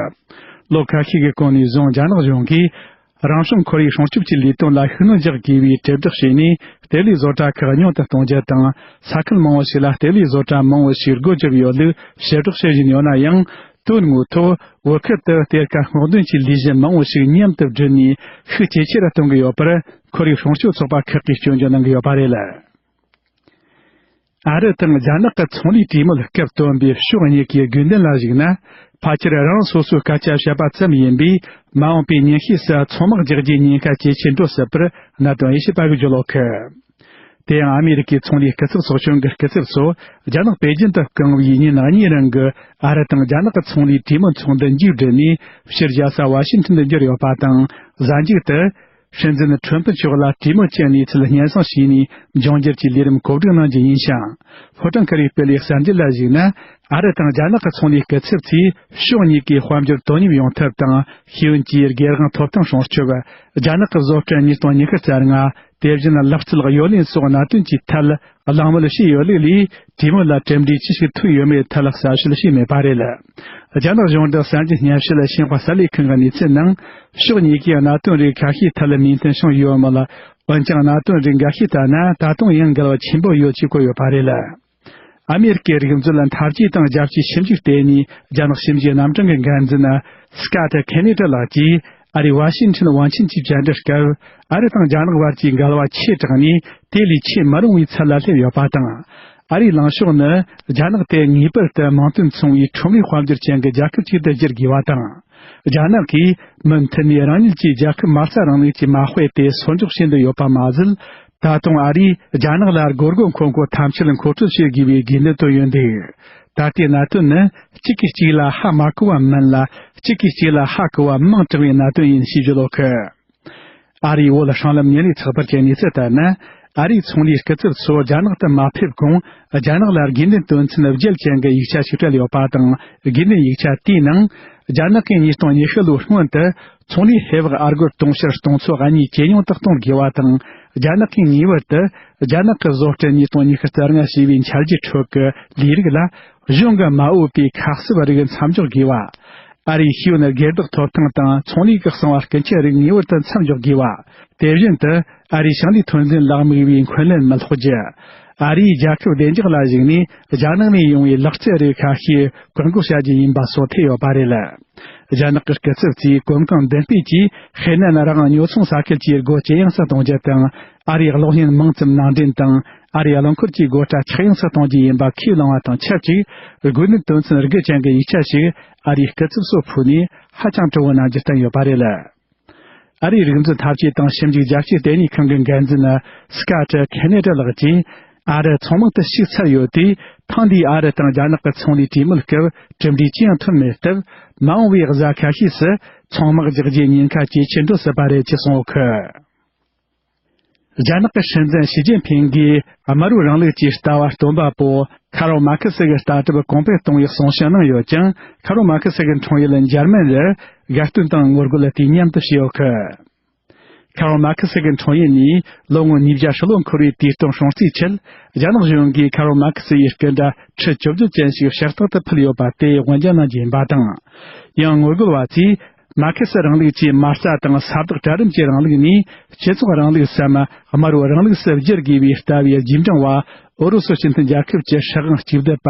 ལོ་ཁ་ཤས་ཀྱི་གོང་ནས་བཟུང་རྒྱ་ནག་གཞུང་གིས་རང་བྱུང་ཁོར་ཡུག་སྲུང་སྐྱོབ་ཀྱི་ལས་དོན་ལ་ཤུགས་སྣོན་རྒྱག་དགོས་པའི་དྲིལ་བསྒྲགས་བྱས་ནས། ལྟེ་གླས་བཟོ་གྲྭ་ཁག་ཉུང་དུ་གཏོང་རྒྱུ་དང་། ས་ཁུལ་མང་བོ་ཞིག་ལ་ལྟེ་གླས་བཟོ་གྲྭ་མང་བོ་ཞིག་སྒོ་བརྒྱབ་ཡོད་ལུགས་ཞིབ་བསྒྲགས་བྱེད་བཞིན་ཡོད་ན་ཡང་། དོན་དངོས་ཐོག་བོད་ཁུལ་དུ་གཏེར་ཁ་སྔོག་འདོན་གྱི་ལས་གཞི་མང་བོ་ཞིག་མཉམ་དུ་བསྒྲིལ་ནས་ཤུགས་ཇེ་ཆེ་རུ་གཏོང་གི་ཡོད་པར་ཁོར་ཡུག་སྲུང་སྐྱོབ་ཚོགས་པ་ཁག་གིས་སྐྱོན་བརྗོད་གནང་གི་ཡོད་པ་རེད། ཨ་རི་དང་རྒྱ་ནག་གི་ཚོང་ལས་གྲོས་མོལ་སྐབས་བཏོན་པའི་ཕྱོགས་གཉིས་ཀའི་དགོས་འདུན་ལ་གཞིགས་ན། ཕལ་ཆེར་རང་སོ་སོའི་སྐད་ཆ་བཤད་པ་ཙམ་ཡིན་པས། མ་འོངས་པའི་ཉིན་ཤས་སུ་ཚོང་དམག་རྒྱག་རྒྱུའི་ཉེན་ཁ་ཇེ་ཆེར་འགྲོ་སྲིད་པར་གནད་དོན་དབྱེ་ཞིབ་པ་གིས་བརྗོད་ཡོད་གི། དེ་ཡང་ཨ་མེ་རི་ཀའི་ཚོང་ལས་སྐུ་ཚབ་ཚོགས་ཆུང་གི་སྐུ་ཚབ་ཚོ་རྒྱ་ནག་པེ་ཅིན་དུ་བསྐངས་པའི་ཉིན་གཉིས་རིང་གི་ཨ་རི་དང་རྒྱ་ནག་གི་ཚོང་ལས་གྲོས་མོལ་ཚོགས་འདུ་མཇུག་བསྒྲིལ་ནས། ཕྱིར་རྒྱལ་ས་ཝ་ཤིང་ཊོན་དུ་འབྱོར་ཡོད་པ་དང་། གཟའ་མཇུག་ཏུ། སྲིད་འཛིན་ཁྲོམ་ཕུ་མཆོག་ལ་གྲོས་མོལ་གྱི་གནས་ཚུལ་སྙན་སེང་ཞུས་ནས། འབྱུང་འགྱུར་གྱི་ལས་རིམ་གོ་སྒྲིག་གནང་རྒྱུ་ཡིན་ཞིང་། ཕོ་བྲང་ཁ་རས་སྤེལ་བའི་གསར་འགྱུར་ལ་གཞིགས་ན། ཨ་རི་དང་རྒྱ་ནག་གི་ཚོང་ལས་སྐུ་ཚབ་ཚོས་ཕྱོགས་གཉིས་ཀའི་དཔལ་འབྱོར་དོ་མཉམ་ཡོང་ཐབས་དང་། ཤེས་ཡོན་གྱི་དགེ་རྒན་ཐོབ་ཐང་སྲུང་སྐྱོབ། རྒྱ་ནག་གི་བཟོ་སྐྲུན་ཉིས་སྟོང་ཉི་ཤུ་རྩ་ལྔ། དེ་བཞིན་ལག་རྩལ་གཡོ་ལེན་སོགས་གནད་དོན་གྱི་ཐད་གླེང་མོལ་བྱས་ཡོད་ལུགས་ལས། གྲོས་མོལ་ལ་གྲུབ་འབྲས་ཅི་ཞིག་ཐོན་ཡོད་མེད་ཐད་གསལ་བཤད་བྱས་མེད་པ་རེད། རྒྱ་ནག་གཞུང་འབྲེལ་གསར་འགྱུར་སྙན་ཞུ་ལ་ཤེས་དཔལ་གསར་ལས་ཁང་གི་གནས་ཚུལ་ནང་། ཕྱོགས་གཉིས་ཀས་གནད་དོན་རིགས་ཁ་ཤས་ཐད་ལ་མོས་མཐུན་བྱུང་ཡོད་མོད། འོན་ཀྱང་། གནད་དོན་རིགས་འགའ་ཤས་ལྟར་ན། ད་དུང་ཡང་འགལ་བ་ཆེན་པོ་ཡོད་ཅེས་བཀོད་ཡོད་པ་རེད། ཨ་མེ་རི་ཀའི་རིག་མཛོད་ལ་འཐབ་ཇུས་དང་རྒྱབ་སྐྱོར་ཞིབ་འཇུག་ལྟེ་གནས་རྒྱ་ནག་ཞིབ་འཇུག་རྣམ་གྲངས་ཀྱི་འགན་འཛིན་སི་ཀ་ཏི་ཁེ་ནེ་ཏྲ་ལགས་ཀྱིས། ཨ་རིའི་ཝ་ཤིང་ཊོན་དབང་ཆེན་གྱི་བཅར་འདྲི་སྐབས། ཨ་རི་དང་རྒྱ་ནག་བར་གྱི་འགལ་བ་ཆེ་དྲགས་ནས་དེ་ལས་ཆེས་མི་རུང་བའི་ཚད་ལ་སླེབས་ཡོད་པ་དང་། ཨ་རིའི་ལངས་ཕྱོགས་ནི་རྒྱ་ནག་དེ་ངེས་པར་དུ་མིང་དོན་མཚུངས་པའི་ཁྲོམ་རའི་དཔལ་འབྱོར་ཅན་གྱི་རྒྱལ་ཁབ་ཅིག་ཏུ་བསྒྱུར་དགོས་པ་དང་། རྒྱ་ནག་གིས་མུ་མཐུད་ནས་རང་ཉིད་ཀྱི་རྒྱལ་ཁབ་མ་རྩ་རིང་ལུགས་ཀྱི་མ་དཔེ་དེ་སོར་འཇོག་བྱེད་འདོད་ཡོད་པ་མ་ཟད། ད་དུང་ཨ་རིས་རྒྱ་ནག་ལ་སྒོར་སྒོར་མཁོ་མཁོ་ཐམས་ཅད་མཁོ་སྤྲོད་བྱེད་དགོས་པའི་དགོས་འདུན་བཏོན་ཡོད་འདུག་ད་ལྟའི་གནད་དོན་ནི་གཅིག་གིས་གཅིག་ལ་ཧ་མ་གོ་བ་མིན་ལ། གཅིག་གིས་གཅིག་ལ་ཧ་གོ་བ་མིན་དྲགས་པའི་གནད་དོན་ཡིན་ཞེས་བརྗོད་ཡོད་གི། ཨ་རིའི་བོད་སྲང་ལམ་མཉམ་ལས་ཚགས་པར་གྱི་གནས་ཚུལ་ལྟར་ན། ཨ་རིའི་ཚོང་ལས་སྐུ་ཚབ་ཚོ་རྒྱ་ནག་ཏུ་མ་ཕེབས་གོང་། རྒྱ་ནག་ལ་དགོས་འདུན་དོན་ཚན་བརྒྱད་ཅན་གྱི་ཡིག་ཆ་ཞིག་སྤྲད་ཡོད་པ་དང་། དགོས་འདུན་ཡིག་ཆ་དེའི་ནང་། རྒྱ་ནག་གིས་ཉིས་སྟོང་ཉི་ཤུ་ལོའི་སྔོན་དུ། ཚོང་ལས་ཧེ་བག་ཨ་སྒོར་དུང་ཕྱུར་སྟོང་ཚོ་གཉིས་ཇེ་ཉུང་དུ་གཏོང་དགོས་པ་དང་། རྒྱ་ནག་གིས་ངེས་པར་དུ་རྒྱ་ནག་གི་བཟོ་སྐྲུན་ཉིས་སྟོང་ཉི་ཤུ་རྩ་ལྔ་ཞེས་པའི་འཆར་གཞིའི་ཁྲོད་ཀྱི་ལས་རིགས་ལ་གཞུང་གིས་མ་འོས་པའི་ཁ་གསབ་རིགས་མཚམས་འཇོག་དགོས་པ། ཨ་རིའི་ཤེས་ཡོན་སྒེར་བདག་ཐོབ་ཐང་དང་ཚོང་ལས་ཀྱི་གསང་བ་སྐུ་འཁྱེར་རིགས་ངེས་པར་དུ་མཚམས་འཇོག་དགོས་པ། དེ་བཞིན་དུ་ཨ་རིའི་ཞིང་ལས་ཐོན་རྫས་ལ་དམིགས་པའི་འཁོན་ལན་མི་སློག་རྒྱུ། ཨ་རིའི་རྒྱལ་ཁབ་བདེ་འཇགས་ལ་གཞིགས་ནས་རྒྱ་ནག་ནས་ཡོང་བའི་ལག་རྩལ་རིགས་ཁ་ཤས་བཀག་འགོག་བྱ་རྒྱུ་ཡིན་པ་སོགས་ཐེ་ཡོད་པ་རེད། རྒྱ་ནག་གི་སྐུ་ཚབ་ཚོས་གོམ་གང་མདུན་སྤོས་ཀྱིས་ཧེ་ནན་རང་དངུལ་ཉོ་ཚོང་ས་ཁུལ་གྱི་སྒོ་ཇེ་ཡངས་སུ་གཏོང་རྒྱུ་དང་། ཨ་རིའི་གློག་བརྙན་མང་ཙམ་ནང་འདྲེན་དང་། ཨ་རིའི་རླངས་འཁོར་གྱི་སྒོ་ཁྲལ་ཆག་ཡངས་སུ་གཏོང་རྒྱུ་ཡིན་པ་ཁས་བླངས་པ་དང་ཆབས་ཅིག་དགོས་འདུན་དོན་ཚན་དགུ་ཅན་གྱི་ཡིག་ཆ་ཞིག་ཨ་རིའི་སྐུ་ཚབ་སུ་ཕུལ་ནས་ཧ་ཅང་སྤྲོ་བོ་གནང་རྒྱུ་བསྟན་ཡོད་པ་རེད། ཨ་རིའི་རིག་མཛོད་འཐབ་ཇུས་དང་ཞིབ་འཇུག་རྒྱབ་སྐྱོར་ལྟེ་གནས་ཁང་གི་འགན་འཛིན་སི་ཀ་ཏྲ་ཁེ་ནེ་ཏྲ་ལགས་ཀྱིས། ཨ་རི་ཚོང་དམག་ཏུ་ཞུགས་ཚར་ཡོད་དུས། ཐེངས་འདིའི་ཨ་རི་དང་རྒྱ་ནག་གི་ཚོང་ལས་གྲོས་མོལ་སྐབས་གྲུབ་འབྲས་ཅི་ཡང་ཐོན་མེད་སྟབས། མ་འོངས་པའི་གཟའ་ཁ་ཤས་སུ་ཚོང་དམག་རྒྱག་རྒྱུའི་ཉེན་ཁ་ཇེ་ཆེར་འགྲོ་སྲིད་པ་རེད་ཅེས་གསུངས་ཡོད་གི། རྒྱ་ནག་གི་སྲིད་འཛིན་ཞི་ཅིན་ཕིང་གིས་དམར་པོའི་རིང་ལུགས་ཀྱི་ལྟ་བ་སྟོན་པ་པོ་ཁ་རོ་མར་ཁེ་སི་གི་ལྟ་གྲུབ་གོང་འཕེལ་གཏོང་བའི་གསུང་བཤད་གནང་ཡོད་ཀྱང་། ཁ་རོ་མར་ཁེ་སི་གི་འཁྲུངས་ཡུལ་འཇར་མན་རུ་དགའ་སྟོན་དང་ངོ་རྒོལ་དུས་མཉམ་དུ་བྱས་ཡོད་གི། ཁ་རོ་མར་ཁེ་སི་གི་འཁྲུངས་ཡུལ་ནས་ལོ་ངོ་ཉིས་བརྒྱ་ཧྲིལ་བོ་འཁོར་བའི་དུས་སྟོན་སྲུང་བརྩིའི་ཆེད། རྒྱ་ནག་གཞུང་གིས་ཁ་རོ་མར་ཁེ་སི་ཡི་སྐུ་འདྲ་ཁྲི་བཅུ་བཅུ་ཅན་ཞིག་ཕྱག་རྟགས་དུ་ཕུལ་ཡོད་པ་དེ་དབུ་འབྱེད་གནང་རྒྱུ་ཡིན་པ་དང་། ཡང་ངོ་རྒོལ་བ་ཚོས་ མར་ཁེ་སི་རིང་ལུགས་ཀྱི་མ་རྩ་དང་ས་བདག་གྲལ་རིམ་གྱི་རིང་ལུགས་ནས་སྤྱི་ཚོགས་རིང་ལུགས་སམ་དམར་པོའི་རིང་ལུགས་སུ་བསྒྱུར་དགོས་པའི་ལྟ་བའི་རྗེས་འབྲང་བ། ཨུ་རུ་སུ་སྤྱི་མཐུན་རྒྱལ་ཁབ་ཀྱི་སྲིད་དབང་གཅིག་སྡུད་པ་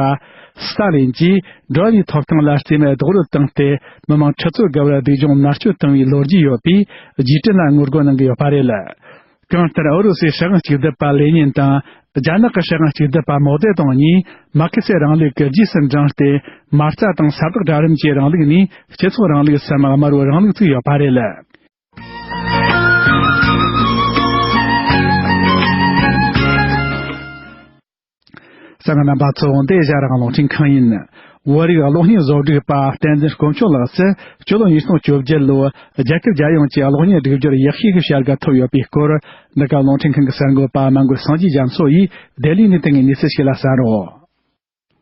སི་ཏཱ་ལིན་གྱིས་འགྲོ་བ་མིའི་ཐོབ་ཐང་ལ་རྩིས་མེད་རྡོག་རོལ་བཏང་སྟེ། མི་མང་ཁྲི་ཚོ་བརྒལ་བར་སྡུག་སྦྱོང་མནར་གཅོད་བཏང་བའི་ལོ་རྒྱུས་ཡོད་པའི་རྒྱུས་སྤྲོད་ལ་ངོ་རྒོལ་གནང་གི་ཡོད་པ་རེད། གང་ལྟར། ཨུ་རུ་སུའི་སྲིད་དབང་གཅིག་སྡུད་པ་ལེ་ནིན་དང་། རྒྱ་ནག་གི་སྲིད་དབང་གཅིག་སྡུད་པ་མའོ་ཙེ་ཏུང་གཉིས་མར་ཁེ་སི་རིང་ལུགས་ཀྱི་རྗེས་སུ་འབྲངས་ཏེ། མ་རྩ་དང་ས་བདག་གྲལ་རིམ་གྱི་རིང་ལུགས་ནས་སྤྱི་ཚོགས་རིང་ལུགས་སམ་དམར་པོའི་རིང་ལུགས་བཙུགས་ཡོད་པ་རེད། གསན་མཁན་རྣམ་པ་ཚོ། འདི་ཨེ་ཤ་ཡ་རང་དབང་རླུང་འཕྲིན་ཁང་ཡིན། བོད་རིགས་གློག་བརྙན་བཟོ་སྒྲིག་པ་བསྟན་འཛིན་དཀོན་མཆོག་ལགས་སུ་སྤྱི་ལོ་ཉིས་སྟོང་བཅོ་བརྒྱད་ལོའི་རྒྱ་གར་རྒྱལ་ཡོངས་ཀྱི་གློག་བརྙན་སྒྲིག་སྦྱོར་ཡག་ཤོས་ཀྱི་བྱ་དགའ་ཐོབ་ཡོད་པའི་སྐོར། འདི་ག་རླུང་འཕྲིན་ཁང་གི་གསར་འགོད་པ་སྨན་མགོན་སངས་རྒྱས་རྒྱ་མཚོ་ཡིས་ལྡི་ལི་ནས་བཏང་བའི་གནས་ཚུལ་ཞིག་ལ་གསན་རོགས།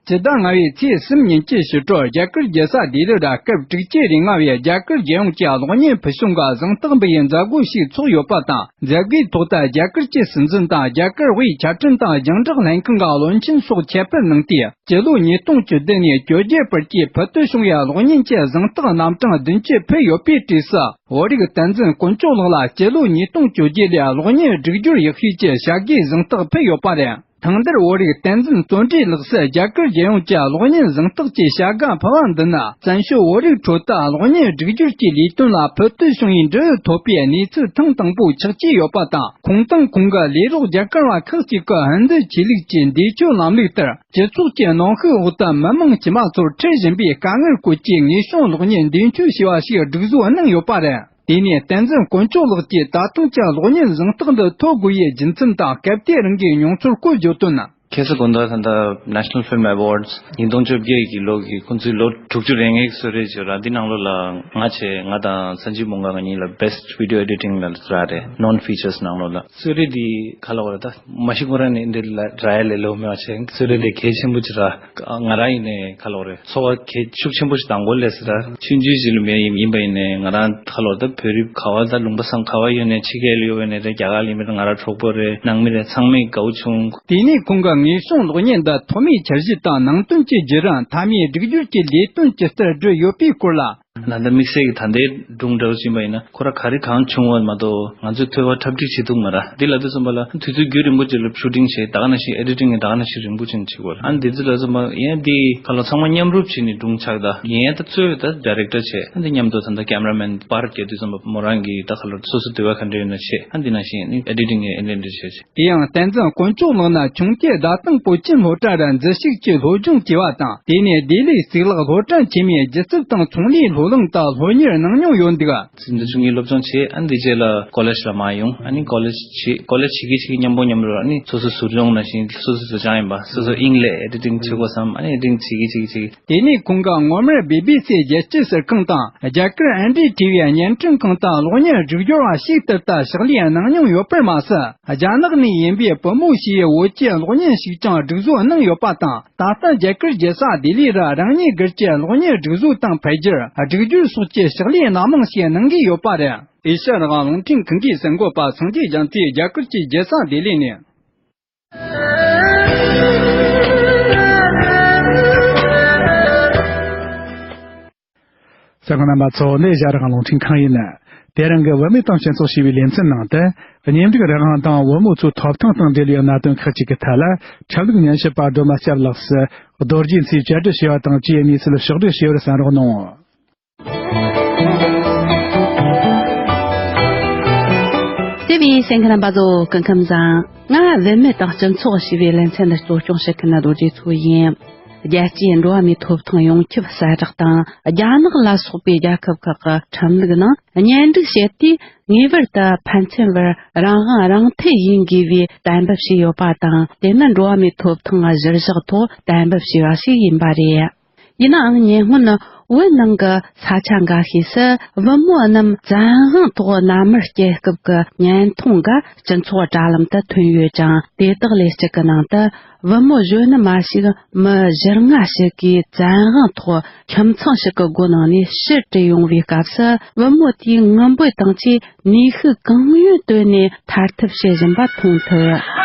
སྤྱི་ཟླ་ལྔ་པའི་ཚེས་གསུམ་ཉིན་གྱི་ཕྱི་དྲོར་རྒྱ་གར་རྒྱལ་ས་ལྡི་ལི་ར་སྐབས་དྲུག་ཅུ་རེ་ལྔ་བའི་རྒྱ་གར་རྒྱལ་ཡོངས་ཀྱི་གློག་བརྙན་ཕུལ་བྱུང་གི་གཟེངས་རྟགས་འབུལ་བའི་མཛད་སྒོ་ཞིག་ཚོགས་ཡོད་པ་དང་། མཛད་སྒོའི་ཐོག་ཏུ་རྒྱ་གར་གྱི་སྲིད་འཛིན་དང་རྒྱ་གར་དབུས་ཆ་འཕྲིན་དང་རྒྱང་བསྒྲགས་ལྷན་ཁང་གི་བློན་ཆེན་སོགས་ཁྱད་པར་གནང་སྟེ། སྤྱི་ལོ་ཉིས་སྟོང་བཅུ་བདུན་ནས་བཅོ་བརྒྱད་བར་གྱི་ཕུལ་དུ་བྱུང་བའི་གློག་བརྙན་གྱི་གཟེངས་རྟགས་རྣམ་གྲངས་བདུན་ཅུ་ཕུལ་ཡོད་པའི་གྲས་སུ། བོད་རིགས་བསྟན་འཛིན་དཀོན་མཆོག་ལགས་ལ་སྤྱི་ལོ་ཉིས་སྟོང་བཅོ་བརྒྱད་ལོའི་གློག་བརྙན་སྒྲིག་སྦྱོར་ཡག་ཤོས་ཀྱི་བྱ་དགའི་གཟེངས་རྟགས་ཕུལ་ཡོད་པ་རེད། ཐེངས་འདིར་བོད་རིགས་བསྟན་འཛིན་བརྩོན་འགྲུས་ལགས་སུ་རྒྱ་གར་རྒྱལ་ཡོངས་ཀྱི་གློག་བརྙན་གཟེངས་རྟགས་ཀྱི་བྱ་དགའ་ཕུལ་བ་འདི་ནི། བཙན་བྱོལ་བོད་རིགས་ཁྲོད་དུ་གློག་བརྙན་སྒྲིག་སྦྱོར་གྱི་ལས་དོན་ལ་ཕུལ་དུ་བྱུང་བའི་འབྲས་བུ་ཐོབ་པའི་གནས་ཚུལ་ཐེངས་དང་པོ་ཆགས་ཀྱི་ཡོད་པ་དང་། ཁོང་དང་ཁོང་གི་ལས་རོགས་རྒྱ་གར་བ་ཁག་ཅིག་གི་ཧིན་རྡུ་ཆོས་ལུགས་ཀྱི་འདས་མཆོད་ལམ་ལུགས་ལྟར། སྤྱི་ཚོགས་ཀྱི་གནོན་ཤུགས་འོག་ཏུ་མི་མང་དཀྱུས་མ་ཚོར་ཁྲིད་བཞིན་པའི་དཀའ་ངལ་སྐོར་གྱི་ངེས་བྱུང་གློག་བརྙན་མདུན་སྐྱོད་བྱས་པ་ཞིག་སྒྲིག་བཟོ་གནང་ཡོད་པ་རེད། དེ་ནས་བསྟན་འཛིན་དཀོན་མཆོག་ལགས་ཀྱིས་ད་ཐེངས་ཀྱི་གློག་བརྙན་གཟེངས་རྟགས་འདི་ཐོབ་དགོས་པའི་རྒྱུ་མཚན་དང་། སྐབས་དེ་རིང་གི་མྱོང་ཚོར་སྐོར་བརྗོད་དོན། ཁ་སང་དགོང་དག་ད་ལྟ་National Film Awards ཉིས་སྟོང་བཅོ་བརྒྱད་ཀྱི་ལོ་གི་ཁོང་ཚོའི་ལོ་དྲུག་ཅུ་རེ་ལྔའི་གསོལ་རས་བརྗོད་ར་འདི་ནང་ལོགས་ལ་ང་བྱས། ང་དང་སན་ཇིབ་མོང་ག་ང་གཉིས་ལ་Best Video Editing ལ་རག་རེད། Non Features ནང་ལོགས་ལ། གསོལ་རས་འདི་ག་ལབ་དགོས་རེད། ད་མ་གཞི་ཁོ་རང་ནས་འདི་ལ་རག་ཡ་ལས་ལོ་མེད་པ་བྱས། གསོལ་རས་འདི་གལ་ཆེན་པོ་ཅིག་རག་ང་རང་ཡིན་ནའི་ག་ལབ་དགོས་རེད། ཚོར་བ་གལ་ཤུགས་ཆེན་པོ་ཞིག་དང་པོ་ལས་སི་ར། ཆུང་ཆུང་ཞིག་ལ་མེད་ཡིན་ཡིན་པ་ཡིན་ནའི་ང་རང་ག་ལབ་དགོས་རེད། ད་བོད་རིགས་ག་བ་ད་ལུང་པ་སང་ག་བ་ཡོད་ནའི་ཕྱི་རྒྱལ་ལ་ཡོད་པ་ནའི་རེད། རྒྱ་གར་ལ་ཡིན་པ་ང་རང་གྲོགས་པོ་རེད། ནང་མི་རེད། ཚང་མས་དགའ་བོ་བྱུང་། དེ་ནས་ཁོང་གི་ངེས་བྱུང་གློག་བརྙན་འདི་ཐོག་མའི་འཆར་གཞི་དང་ནང་དོན་གྱི་བརྒྱུད་རིམ། མཐའ་མའི་སྒྲིག་སྦྱོར་གྱི་ལས་དོན་ཇི་ལྟར་བསྒྲུབས་ཡོད་པའི་སྐོར་ལ། ད་ལྟ་དམིགས་བསལ་གྱི་ད་ལྟའི་སྒྲུང་འདྲ་བོ་ཕྱིན་པ་ཡིན་ན་ཁོ་ར་ག་རེ་གང་བྱུང་བ་མ་གཏོགས་ང་ཚོས་ཐོས་པ་འཁྲབ་ཁྲིད་བྱེད་ཐུབ་མ་ར། འདི་ལབ་དུས་ཙམ་པ་ལ་དུས་ཚོད་རྒྱུན་རིང་པོ་ཅིག་ལ་ཤུ་ཊིང་བྱས། ད་ག་ནང་བཞིན་ཨེ་ཌི་ཊིང་ད་ག་ནང་བཞིན་རིང་པོ་ཅིག་བྱེད་དགོས་ར། ཨ་ནི་འདི་ཚོ་ལ་ཙམ་པ་ཡིན་ན་འདི་ག་ལ་ཚང་མ་མཉམ་རུབ་བྱས་ནས་སྒྲུང་ཆགས། ད་ཡིན་ཡང་ད་གཙོས་ད་ཌའི་རེག་ཊར་བྱས། ཨ་འདི་མཉམ་དུ་ད་ལྟ་ཀེམ་ར་མེན་པར་རྒྱག་དུས་ཙམ་པ་མོ་རང་གིས་ད་ག་ལ་སོ་སོ་འདོད་པ་ག་འདྲ་ཡོད་ན་བྱས། ཨ་འདི་ནང་བཞིན་ཨེ་ཌི་ཊིང་ཡང་ཨེ་འདྲ་འདྲ་བྱས། དེ་ཡང་བསྟན་འཛིན་དཀོན་མཆོག་ལགས་ནི་ཆུང་དུས་བརྡ་དང་པོ་ཆེན་སློབ་གྲྭ་རུ་འཛུལ་ཞུགས་ཀྱིས་སློབ་སྦྱོང་བྱས་པ་དང་། དེ་ནས་ལྡི་ལིའི་གཙུག་ལག་སློབ་གྲྭ་ཆེན་མོའི་སྒྱུ་རྩལ་དང་ཚོང་ལས་སློབ་གླིང་དུ་སློབ་གཉེར་གནང་མྱོང་ཡོད་འདུག། འཛིན་གྲྭ་བཅུ་གཉིས་སློབ་སྦྱོང་བྱས། ཨ་འདི་རྗེས་ལ་ཀོ་ལེཇ་ལ་མར་ཡོང་། ཨ་ནི་ཀོ་ལེཇ་བྱས། ཀོ་ལེཇ་བྱེད་ཀྱི་བྱེད་ཀྱི་མཉམ་པོ་མཉམ་རུ་ཨ་ནི་སོ་སོ་ཟུར་སྦྱོང་ནང་བཞིན་སོ་སོ་ཟུར་སྦྱོང་ཡིན་པ། སོ་སོ་དབྱིངས་ལས་ཨེ་ཌི་ཊིང་བྱེད་དགོས་བསམ། ཨ་ནི་ཨེ་ཌི་ཊིང་བྱེད་ཀྱི་བྱེད་ཀྱི་བྱེད་ཀྱི། དེ་ནས་ཁོང་གིས་སྔོན་མར་བི་བི་སི་རྒྱལ་སྤྱིའི་གསར་ཁང་དང་རྒྱ་གར་ཨེན་ཌི་ཊི་བི་བརྙན་འཕྲིན་ཁང་དུ་གློག་བརྙན་སྒྲིག་སྦྱོར་བ་ཞིག་ལྟར་དུ་ཕྱག་ལས་གནང་མྱོང་ཡོད་པར་མ་ཟད། རྒྱ་ནག་ནས་ཡིན་པའི་བུ་མོ་ཞིག་ཡི་བོད་ཀྱི་གློག་བརྙན་ཞིག་ཀྱང་སྒྲིག་བཟོ་གནང་ཡོད་པ་དང་། ད་ལྟ་རྒྱ་གར་རྒྱལ་ས་ལྡི་ལི་རུ་རང་ཉིད་སྒེར་གྱི་གློག་བརྙན་སྒྲིག་བཟོ་དང་འཕེལ་རྒྱས་སྒྲིག་སྦྱོར་སོགས་ཀྱི་ཕྱག་ལས་སྣ་མང་ཞིག་གནང་གི་ཡོད་པ་རེད། ཨེ་ཤ་ཡ་རང་དབང་རླུང་འཕྲིན་ཁང་གི་གསར་འགོད་པ་སངས་རྒྱས་རྒྱ་མཚོས་རྒྱ་གར་གྱི་རྒྱལ་ས་ལྡི་ལི་ནས། གསན་མཁན་རྣམ་པ་ཚོ། འདི་ཨེ་ཤ་ཡ་རང་དབང་རླུང་འཕྲིན་ཁང་ཡིན། དེ་རིང་གི་བུད་མེད་དང་སྤྱི་ཚོགས་ཞེས་པའི་ལེ་ཚན་ནང་དུ། གཉེན་སྒྲིག་རང་དབང་དང་བུ་མོ་ཚོའི་ཐོབ་ཐང་དང་འབྲེལ་བའི་གནད་དོན་ཁག་ཅིག་གི་ཐད་ལ། ཁྲིམས་ལུགས་ཉམས་ཞིབ་པ་སྒྲོལ་མ་སྐྱབས་ལགས་སུ་རྡོ་རྗེ་མཚོས་བཅར་འདྲི་བྱས་པ་དང་བཅས་གནས་ཚུལ་ཕྱོགས་བསྒྲིགས་བྱས་པར་གསན་རོགས་གནང་། དེ་བས་གསན་མཁན་རྣམ་པ་ཚོ་སྐུ་ཁམས་བཟང་། ང་བུད་མེད་དང་སྤྱི་ཚོགས་ཞེས་པའི་ལེ་ཚན་འདི་གཙོ་སྐྱོང་བྱེད་མཁན་རྡོ་རྗེ་མཚོ་ཡིན། རྒྱལ་སྤྱིའི་འགྲོ་བ་མིའི་ཐོབ་ཐང་ཡོངས་ཁྱབ་གསལ་བསྒྲགས་དང་རྒྱ་ནག་ལ་སོགས་པའི་རྒྱལ་ཁབ་ཁག་གི་ཁྲིམས་ལུགས་ནང་གཉེན་སྒྲིག་བྱེད་དུས་ངེས་པར་དུ་ཕན་ཚུན་བར་རང་དབང་རང་འཐད་ཡིན་དགོས་པའི་གཏན་འབེབས་བྱས་ཡོད་པ་དང་། དེ་ནི་འགྲོ་བ་མིའི་ཐོབ་ཐང་གཞིར་བཞག་ཐོག་གཏན་འབེབས་བྱས་པ་ཞིག་ཡིན་པ་རེད། ཡིན་ནའང་ཉེ་སྔོན་བོད་ནང་གི་ས་ཆ་འགའ་ཤས་སུ་བུ་མོ་རྣམས་བཙན་དབང་ཐོག་མནའ་མར་སྐྱེལ་སྐབས་ཀྱི་བརྙན་ཐུང་འགའ་སྤྱི་ཚོགས་དྲ་ལམ་དུ་ཐོན་ཡོད་ཅིང་། དེ་དག་ལས་གཅིག་གི་ནང་དུ་བུ་མོ་གཞོན་ནུ་མ་ཞིག་མི་བཞི་ལྔ་ཞིག་གིས་བཙན་དབང་ཐོག་ཁྱིམ་ཚང་ཞིག་གི་སྒོ་ནང་ནས་ཕྱིར་བྲོས་ཡོང་བའི་སྐབས་སུ། བུ་མོ་དེས་ངུ་འབོད་དང་བཅས་ནུས་ཤུགས་གང་ཡོད་བཏོན་ནས་ཐར་ཐབས་བྱེད་བཞིན་པ་མཐོང་ཐུབ།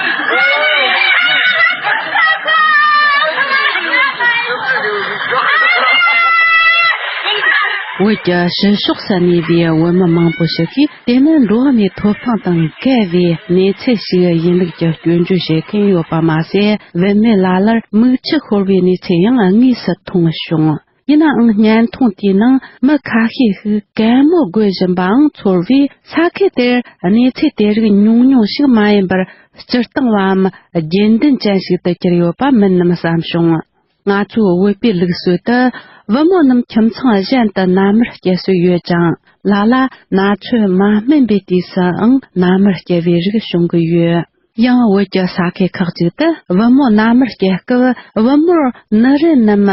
བོད་ཀྱི་ཕྱི་ཕྱོགས་སུ་གནས་པའི་བོད་མི་མང་པོ་ཞིག་གིས། དེ་ནི་འགྲོ་བ་མིའི་ཐོབ་ཐང་དང་འགལ་བའི་གནས་ཚུལ་ཞིག་ཡིན་ལུགས་ཀྱི་སྐྱོན་བརྗོད་བྱེད་མཁན་ཡོད་པ་མ་ཟད། བུད་མེད་ལ་ལར་མིག་ཆུ་ཤོར་བའི་གནས་ཚུལ་ཡང་དངོས་སུ་མཐོང་བྱུང་། ཡིན་ནའང་། བརྙན་ཐུང་དེའི་ནང་མི་ཁ་ཤས་ཤིག་གད་མོ་དགོད་བཞིན་པའང་ཚོར་བས། ས་ཁུལ་དེར་གནས་ཚུལ་དེ་རིགས་ཉུང་ཉུང་ཞིག་མ་ཡིན་པར། སྤྱིར་བཏང་བའམ་རྒྱུན་ལྡན་ཅན་ཞིག་ཏུ་གྱུར་ཡོད་པ་མིན་ནམ་བསམ་བྱུང་། ང་ཚོའི་བོད་པའི་ལུགས་སྲོལ་དུ། བུ་མོ་རྣམས་ཁྱིམ་ཚང་གཞན་དུ་མནའ་མར་སྐྱེལ་སྲོལ་ཡོད་ཅིང་། ལ་ལ་ན་ཚོད་མ་སྨིན་པའི་དུས་སུའང་མནའ་མར་སྐྱེལ་བའི་རིགས་བྱུང་གི་ཡོད། ཡང་། བོད་ཀྱི་ས་ཁུལ་ཁག་ཅིག་ཏུ་བུ་མོ་མནའ་མར་སྐྱེལ་སྐབས། བུ་མོར་ནུ་རིན་ནམ་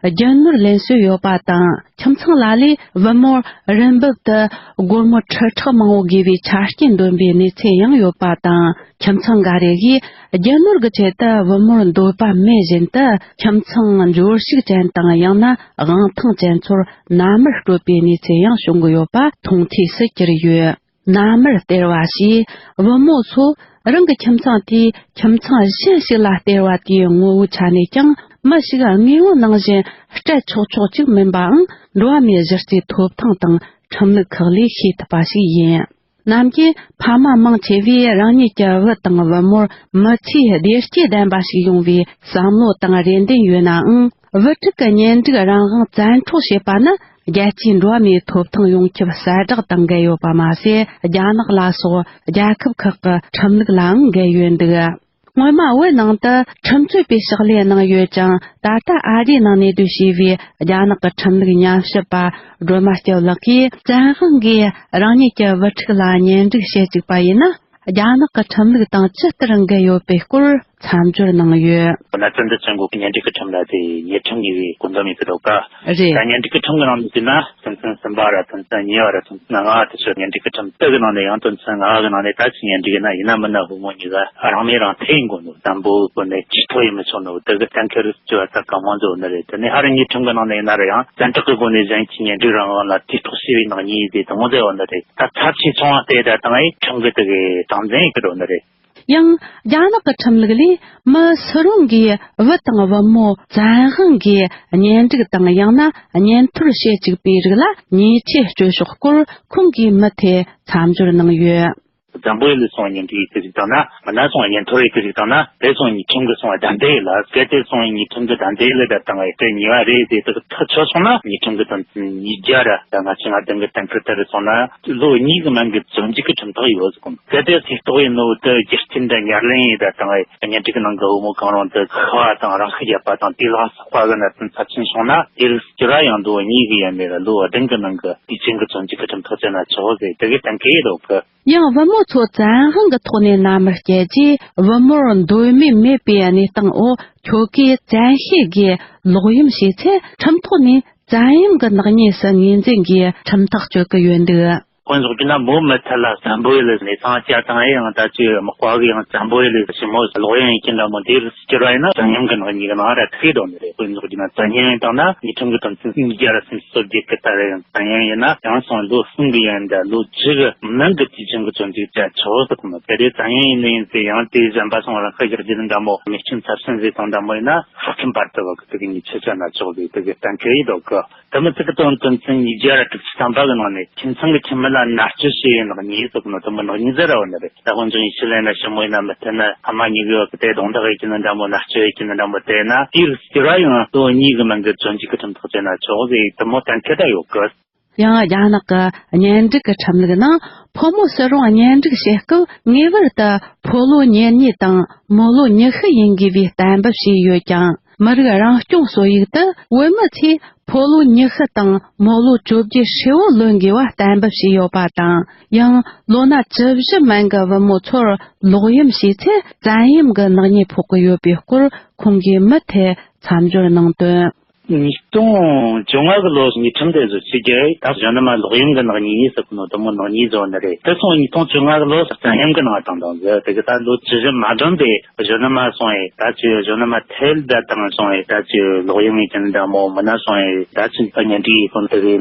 རྒྱུ་ནོར་ལེན་སྲོལ་ཡོད་པ་དང་། ཁྱིམ་ཚང་ལ་ལས་བུ་མོར་རིན་འབབ་ཏུ་སྒོར་མོ་ཁྲི་ཕྲག་མང་བོ་དགོས་པའི་ཆ་རྐྱེན་འདོན་པའི་གནས་ཚུལ་ཡང་ཡོད་པ་དང་། ཁྱིམ་ཚང་འགའ་རེ་གིས་རྒྱུ་ནོར་གྱི་ཆེད་དུ་བུ་མོར་འདོད་པ་མེད་བཞིན་དུ། ཁྱིམ་ཚང་འབྱོར་ཕྱུག་ཅན་དང་། ཡང་ན་དབང་ཐང་ཅན་ཚོར་མནའ་མར་སྤྲོད་པའི་གནས་ཚུལ་ཡང་བྱུང་གི་ཡོད་པ་མཐོང་ཐོས་སུ་གྱུར་ཡོད། མནའ་མར་སྟེར་བ་ཞེས། བུ་མོ་ཚོ་རང་གི་ཁྱིམ་ཚང་དེས་ཁྱིམ་ཚང་གཞན་ཞིག་ལ་སྟེར་བ་དེའི་ངོ་བོའི་ཆ་ནས་ཀྱང་། མི་ཞིག་དངོས་པོ་ནང་བཞིན་སྤྲད་ཆོག་ཆོག་ཅིག་མིན་པའང་། འགྲོ་བ་མིའི་གཞི་རྩའི་ཐོབ་ཐང་དང་ཁྲིམས་ལུགས་ཁག་ལས་ཤེས་ཐུབ་པ་ཞིག་ཡིན། ནམ་རྒྱུན་ཕ་མ་མང་ཆེ་བས་རང་ཉིད་ཀྱི་བུ་དང་བུ་མོར་མི་ཚེའི་བདེ་སྐྱིད་ལྡན་པ་ཞིག་ཡོང་བའི་བསམ་བློ་དང་རེ་འདུན་ཡོད་ནའང་། བུ་ཕྲུག་གི་གཉེན་སྒྲིག་རང་དབང་བཙན་འཕྲོག་བྱེད་པ་ནི། རྒྱལ་སྤྱིའི་འགྲོ་བ་མིའི་ཐོབ་ཐང་ཡོངས་ཁྱབ་གསལ་བསྒྲགས་དང་འགལ་ཡོད་པ་མ་ཟད། རྒྱ་ནག་ལ་སོགས་རྒྱལ་ཁབ་ཁག་གི་ཁྲིམས་ལུགས་ལའང་འགལ་ཡོད་འདུག། སྔོན་མ་བོད་ནང་དུ་ཁྲིམས་རྩོད་པའི་ཕྱག་ལས་གནང་ཡོད་ཅིང་། ད་ལྟ་ཨ་རིའི་ནང་གནས་སྡོད་བྱས་པའི་རྒྱ་ནག་གི་ཁྲིམས་ལུགས་ཉམས་ཞིབ་པ་སྒྲོལ་མ་སྐྱབས་ལགས་ཀྱིས། བཙན་དབང་གིས་རང་ཉིད་ཀྱི་བུ་ཕྲུག་ལ་གཉེན་སྒྲིག་བྱེད་བཅུག་པ་ཡིན་ན། རྒྱ་ནག་གི་ཁྲིམས་ལུགས་དང་ཇི་ལྟར་འགལ་ཡོད་པའི་སྐོར་མཚམས་སྦྱོར་གནང་ཡོད། ན་ཙན་དུ་ཅང་གོ་གཉེན་སྒྲིག་གི་ཁྲིམས་ལ་དེ་ཉེས་ཁྲིམས་ཉེས་པའི་བཀོད་འདོམས་ཡིན་གི་འདུག་ག། རེད། ད་གཉེན་སྒྲིག་གི་ཁྲིམས་ཀྱི་ནང་དུ་བལྟས་ན། དོན་ཚན་གསུམ་པ་ར། དོན་ཚན་གཉིས་པ་ར། དོན་ཚན་ལྔ་པ་དེ་ཚོ་གཉེན་སྒྲིག་གི་ཁྲིམས་དེ་གི་ནང་ནས་ཡང་། དོན་ཚན་ལྔ་པ་གི་ནང་ནས། ད་ཅི་གཉེན་སྒྲིག་ཡིན་ན་ཡིན་ན་མིན་ན་བུ་མོ་གཉིས་ཀ་རང་མོས་རང་འཐད་ཡིན་དགོས་ནོ། དམ་པོ་བོ་ནས་ཇུས་གཏོགས་ཡེ་མི་ཆོག་ནོ། དེ་གི་གཏན་འཁེལ་རིགས་བཅོས་པ་ད་གང་མང་ཟིག་ཡོད་ནི་རེད། དེ་ནས་ཧ་ར་ཉེས་ཁྲིམས་གི་ནང་ནས་ཡིན་ན་ར། ཡང་བཙན་དྲག་གི་སྒོ་ནས་གཞན་གྱི་གཉེན་སྒྲིག་རང་དབང་ལ་དེ་གཏོགས་བྱས་པའི་ནག་ཉེས་དེ་དང་མོ་ཟེར་བ་ནི་རེད། ད་ཚབས་ཆེ་ཆུང་བ་དེ་ད་དང་ཨེ་ཁྲིམས་གི་དེ་གི་དྲང་འཛིན་ཡེ་གི་འགྲོ་ནི་རེད། ཡང་། རྒྱ་ནག་གི་ཁྲིམས་ལུགས་ལས། མི་སུ་རུང་གིས་བུ་དང་བུ་མོ་བཙན་དབང་གིས་གཉེན་སྒྲིག་དང་། ཡང་ན་གཉེན་ཐོར་བྱེད་བཅུག་པའི་རིགས་ལ་ཉེས་ཆད་གཅོད་ཕྱོགས་སྐོར་ཁོང་གིས་མུ་མཐུད་མཚམས་སྦྱོར་གནང་ཡོད། བཙན་པོ་ཡིན་ལ་སོང་གཉེན་སྒྲིག་ཡེ་གི་ཞིག་དང་ན། མི་ན་སོང་གཉེན་ཐོར་ཡེ་གི་ཞིག་དང་ན། དེ་སོང་ཉེས་ཁྲིམས་གི་སོང་བདའ་འདེད་ཡེ་ལ། གལ་ཏེ་སོང་ཉེས་ཁྲིམས་གི་བདའ་འདེད་ཡེ་ལ་ད་དང་ཨེ་གྲས་ཉེས་པ་རེད་ཟེར་དེ་ཐག་ཆོད་སོང་ན། ཉེས་ཁྲིམས་གི་དོན་ཚན་ཉིས་བརྒྱ་ར། ད་ང་ཆེ་ང་བདུན་གི་གཏན་འཁེལ་ལྟར་སོང་ན། ལོ་གཉིས་གི་མན་གི་བཙོན་འཇུག་གི་ཁྲིམས་ཐག་ཡོད་ཟེར་གོ། གལ་ཏེ་ཚིག་ཐོག་ཡིན་ནོ་དེ་རྒྱུ་རྐྱེན་དེ་ཉར་ལེན་ཡེ་ད་དང་ཨེ་གཉེན་སྒྲིག་གི་ནང་གི་བུ་མོ་གང་རུང་དེ་ཤི་བ་དང་རང་ཤི་བརྒྱབ་པ་དང་དེ་ལ་སོགས་པ་གི་གནད་དོན་ཚབས་ཆེན་བྱུང་ན། དེ་རིགས་སྐྱུར་བ་ཡང་ལོ་གཉིས་གི་ཡན་ལས་ར་ལོ་བདུན་གི་ནང་གི་དུས་ཆེན་གི་བཙོན་འཇུག་གི་ཁྲིམས་ཐག་བཅད་ན་ཆོག་ཟེར་དེ་གི་གཏན་འཁེལ་ཡེ་འདུག་གི། ཡང་བུ་མོ་ཚོ་བཙན་དབང་གི་ཐོག་ནས་མནའ་མར་སྐྱེལ་རྗེས། བུ་མོར་འདོད་མོས་མེད་པའི་གནས་སྟངས་འོག་ཁྱོ་གས་བཙན་ཤེད་ཀྱིས་ལོག་གཡེམ་བྱས་ཚེ། ཁྲིམས་ཐོག་ནས་བཙན་གཡེམ་གྱི་ནག་ཉེས་སུ་ངོས་འཛིན་གྱིས་ཁྲིམས་ཐག་གཅོད་ཀྱི་ཡོད་འདུག། དཔེ་འཇོག་རྒྱུ་ན་མོ་མུ་མཐུད་ལ་བཙན་པོ་ཡིན་ལ་གནས་ཚང་བཅའ་བཏང་ཡང་། ད་ཅི་དམག་པ་གི་ཡང་བཙན་པོ་ཡིན་ལ་ཞི་མོ་ལོག་གཡེམ་ཡེ་གི་འདྲ་མོ་དེ་རིགས་སྐྱུར་བ་ཡིན་ན། བཙན་གཡེམ་གྱི་ནག་ཉེས་གི་ནང་ར་ཐུག་གི་འདུག་ནི་རེད། དཔེ་འཇོག་རྒྱུ་ན་བཙན་གཡེམ་ཡིན་བཏང་ན་ཉེས་ཁྲིམས་ཀྱི་དོན་ཚན་ཉིས་བརྒྱ་ར་སུམ་ཅུ་སོ་བརྒྱད་གི་ལྟར་ཡང་བཙན་གཡེམ་ཡིན་ན། ཡང་སོང་ལོ་གསུམ་གི་ཡན་ད་ལོ་བཅུ་གི་མིན་གི་དུས་ཆེན་གི་བཙོན་འཇུག་བྱ་ཆོག་ཟེར་གོ་ནོ། གལ་ཏེ་བཙན་གཡེམ་ཡིན་ནི་ཡིན་ཚེ་ཡང་དེ་གཞན་པ་སོང་རང་ཤི་རྒྱག་རྒྱུ་འདྲ་མོ་མེ་སྐྱོན་ཚབས་ཆེན་ཟིག་བཏང་འདྲ་མོ་ཡིན་ན། ཤི་ཁྲིམས་བར་དུ་བ་གི་དེ་གི་ཉེས་ཆད་བཅད་ན་ཆོག་ཟེར་དེ་གི་གཏན་འཁེལ་ཡེ་འདུག་གི། དེ་མིན་ཚིག་གི་དོན་དོན་ཚན་ཉིས་བརྒྱ་ར་དྲུག་ཅུ་ཐམ་པ་གི་ནང་ནས་ཁྱིམ་ཚང་གི་ཁྱིམ་མི་ལ་མནར་གཅོད་བྱེད་ཡེ་ནག་ཉེས་ཟེར་གོ་ནོ་དེ་མོ་ནག་ཉེས་ཟེར་ར་བ་ནི་རེད། ད་དཔེ་འཇོག་ཡིན་ཕྱི་ལ་ཡིན་ན་ཞི་མོ་ཡིན་ན་མུ་མཐུད་ནི་ཕ་མ་གཉིས་གི་བ་གི་དེ་རྡུང་རྡེག་ཡེ་གི་ནི་འདྲ་མོ་མནར་གཅོད་ཡེ་གི་ནི་འདྲ་མོ་དེ་ཡིན་ན། དེའི་རིགས་སྐྱུར་བ་ཡང་ལོ་གཉིས་གི་མན་གི་བཙོན་འཇུག་གི་ཁྲིམས་ཐག་བཅད་ན་ཆོག་ཟེར་དེ་མོ་གཏན་འཁེལ་ད་ཡོད་གི། ཡང་རྒྱ་ནག་གི་གཉེན་སྒྲིག་གི་ཁྲིམས་ལུགས་ནང་། ཕོ་མོ་སུ་རུང་གཉེན་སྒྲིག་བྱེད་སྐབས་ངེས་པར་དུ་ཕོ་ལོ་ཉེར་གཉིས་དང་མོ་ལོ་ཉི་ཤུ་ཡིན་དགོས་པའི་གཏན་འབེབས་བྱས་ཡོད་ཀྱང་། མི་རིགས་རང་སྐྱོང་སྲོལ་ཡིག་ཏུ་བོད་མི་ཚོས་ཕོ་ལོ་ཉི་ཤུ་དང་མོ་ལོ་བཅོ་བརྒྱད་ཧྲིལ་བོ་ལོན་དགོས་པ་གཏན་འབེབས་བྱས་ཡོད་པ་དང་། ཡང་ལོ་ན་བཅུ་བཞི་མན་གྱི་བུ་མོ་ཚོར་ལོག་གཡེམ་བྱས་ཚེ། བཙན་གཡེམ་གྱི་ནག་ཉེས་ཕོག་གི་ཡོད་པའི་སྐོར་ཁོང་གིས་མུ་མཐུད་མཚམས་སྦྱོར་གནང་དོན། ཉིས་སྟོང་བཅོ་ལྔ་གི་ལོ་ཉེས་ཁྲིམས་དེ་ཚོ་ཕྱི་རྒྱལ་ད་གཞོན་ནུ་མ་ལོག་གཡེམ་གི་ནག་ཉེས་ཟེར་གོ་ནོ་དེ་མོ་ནག་ཉེས་བཟོ་ནི་རེད། དེ་སོང་ཉིས་སྟོང་བཅོ་ལྔ་གི་ལོ་བཙན་གཡེམ་གི་ནང་བཏང་བཏང་ཟེར། དེ་གི་ད་ལོ་བཅུ་བཞི་མ་འགྲོ་བའི་གཞོན་ནུ་མ་སོང་ཡེ། ད་ཅི་གཞོན་ནུ་མ་ཐལ་ད་བཏང་སོང་ཡེ། ད་ཅི་ལོག་གཡེམ་ཡེ་གི་ནི་འདྲ་མོ་མིན་ན་སོང་ཡེ། ད་ཅི་གཉེན་སྒྲིག་ཡེ་གོ་ནོ་དེ་གི་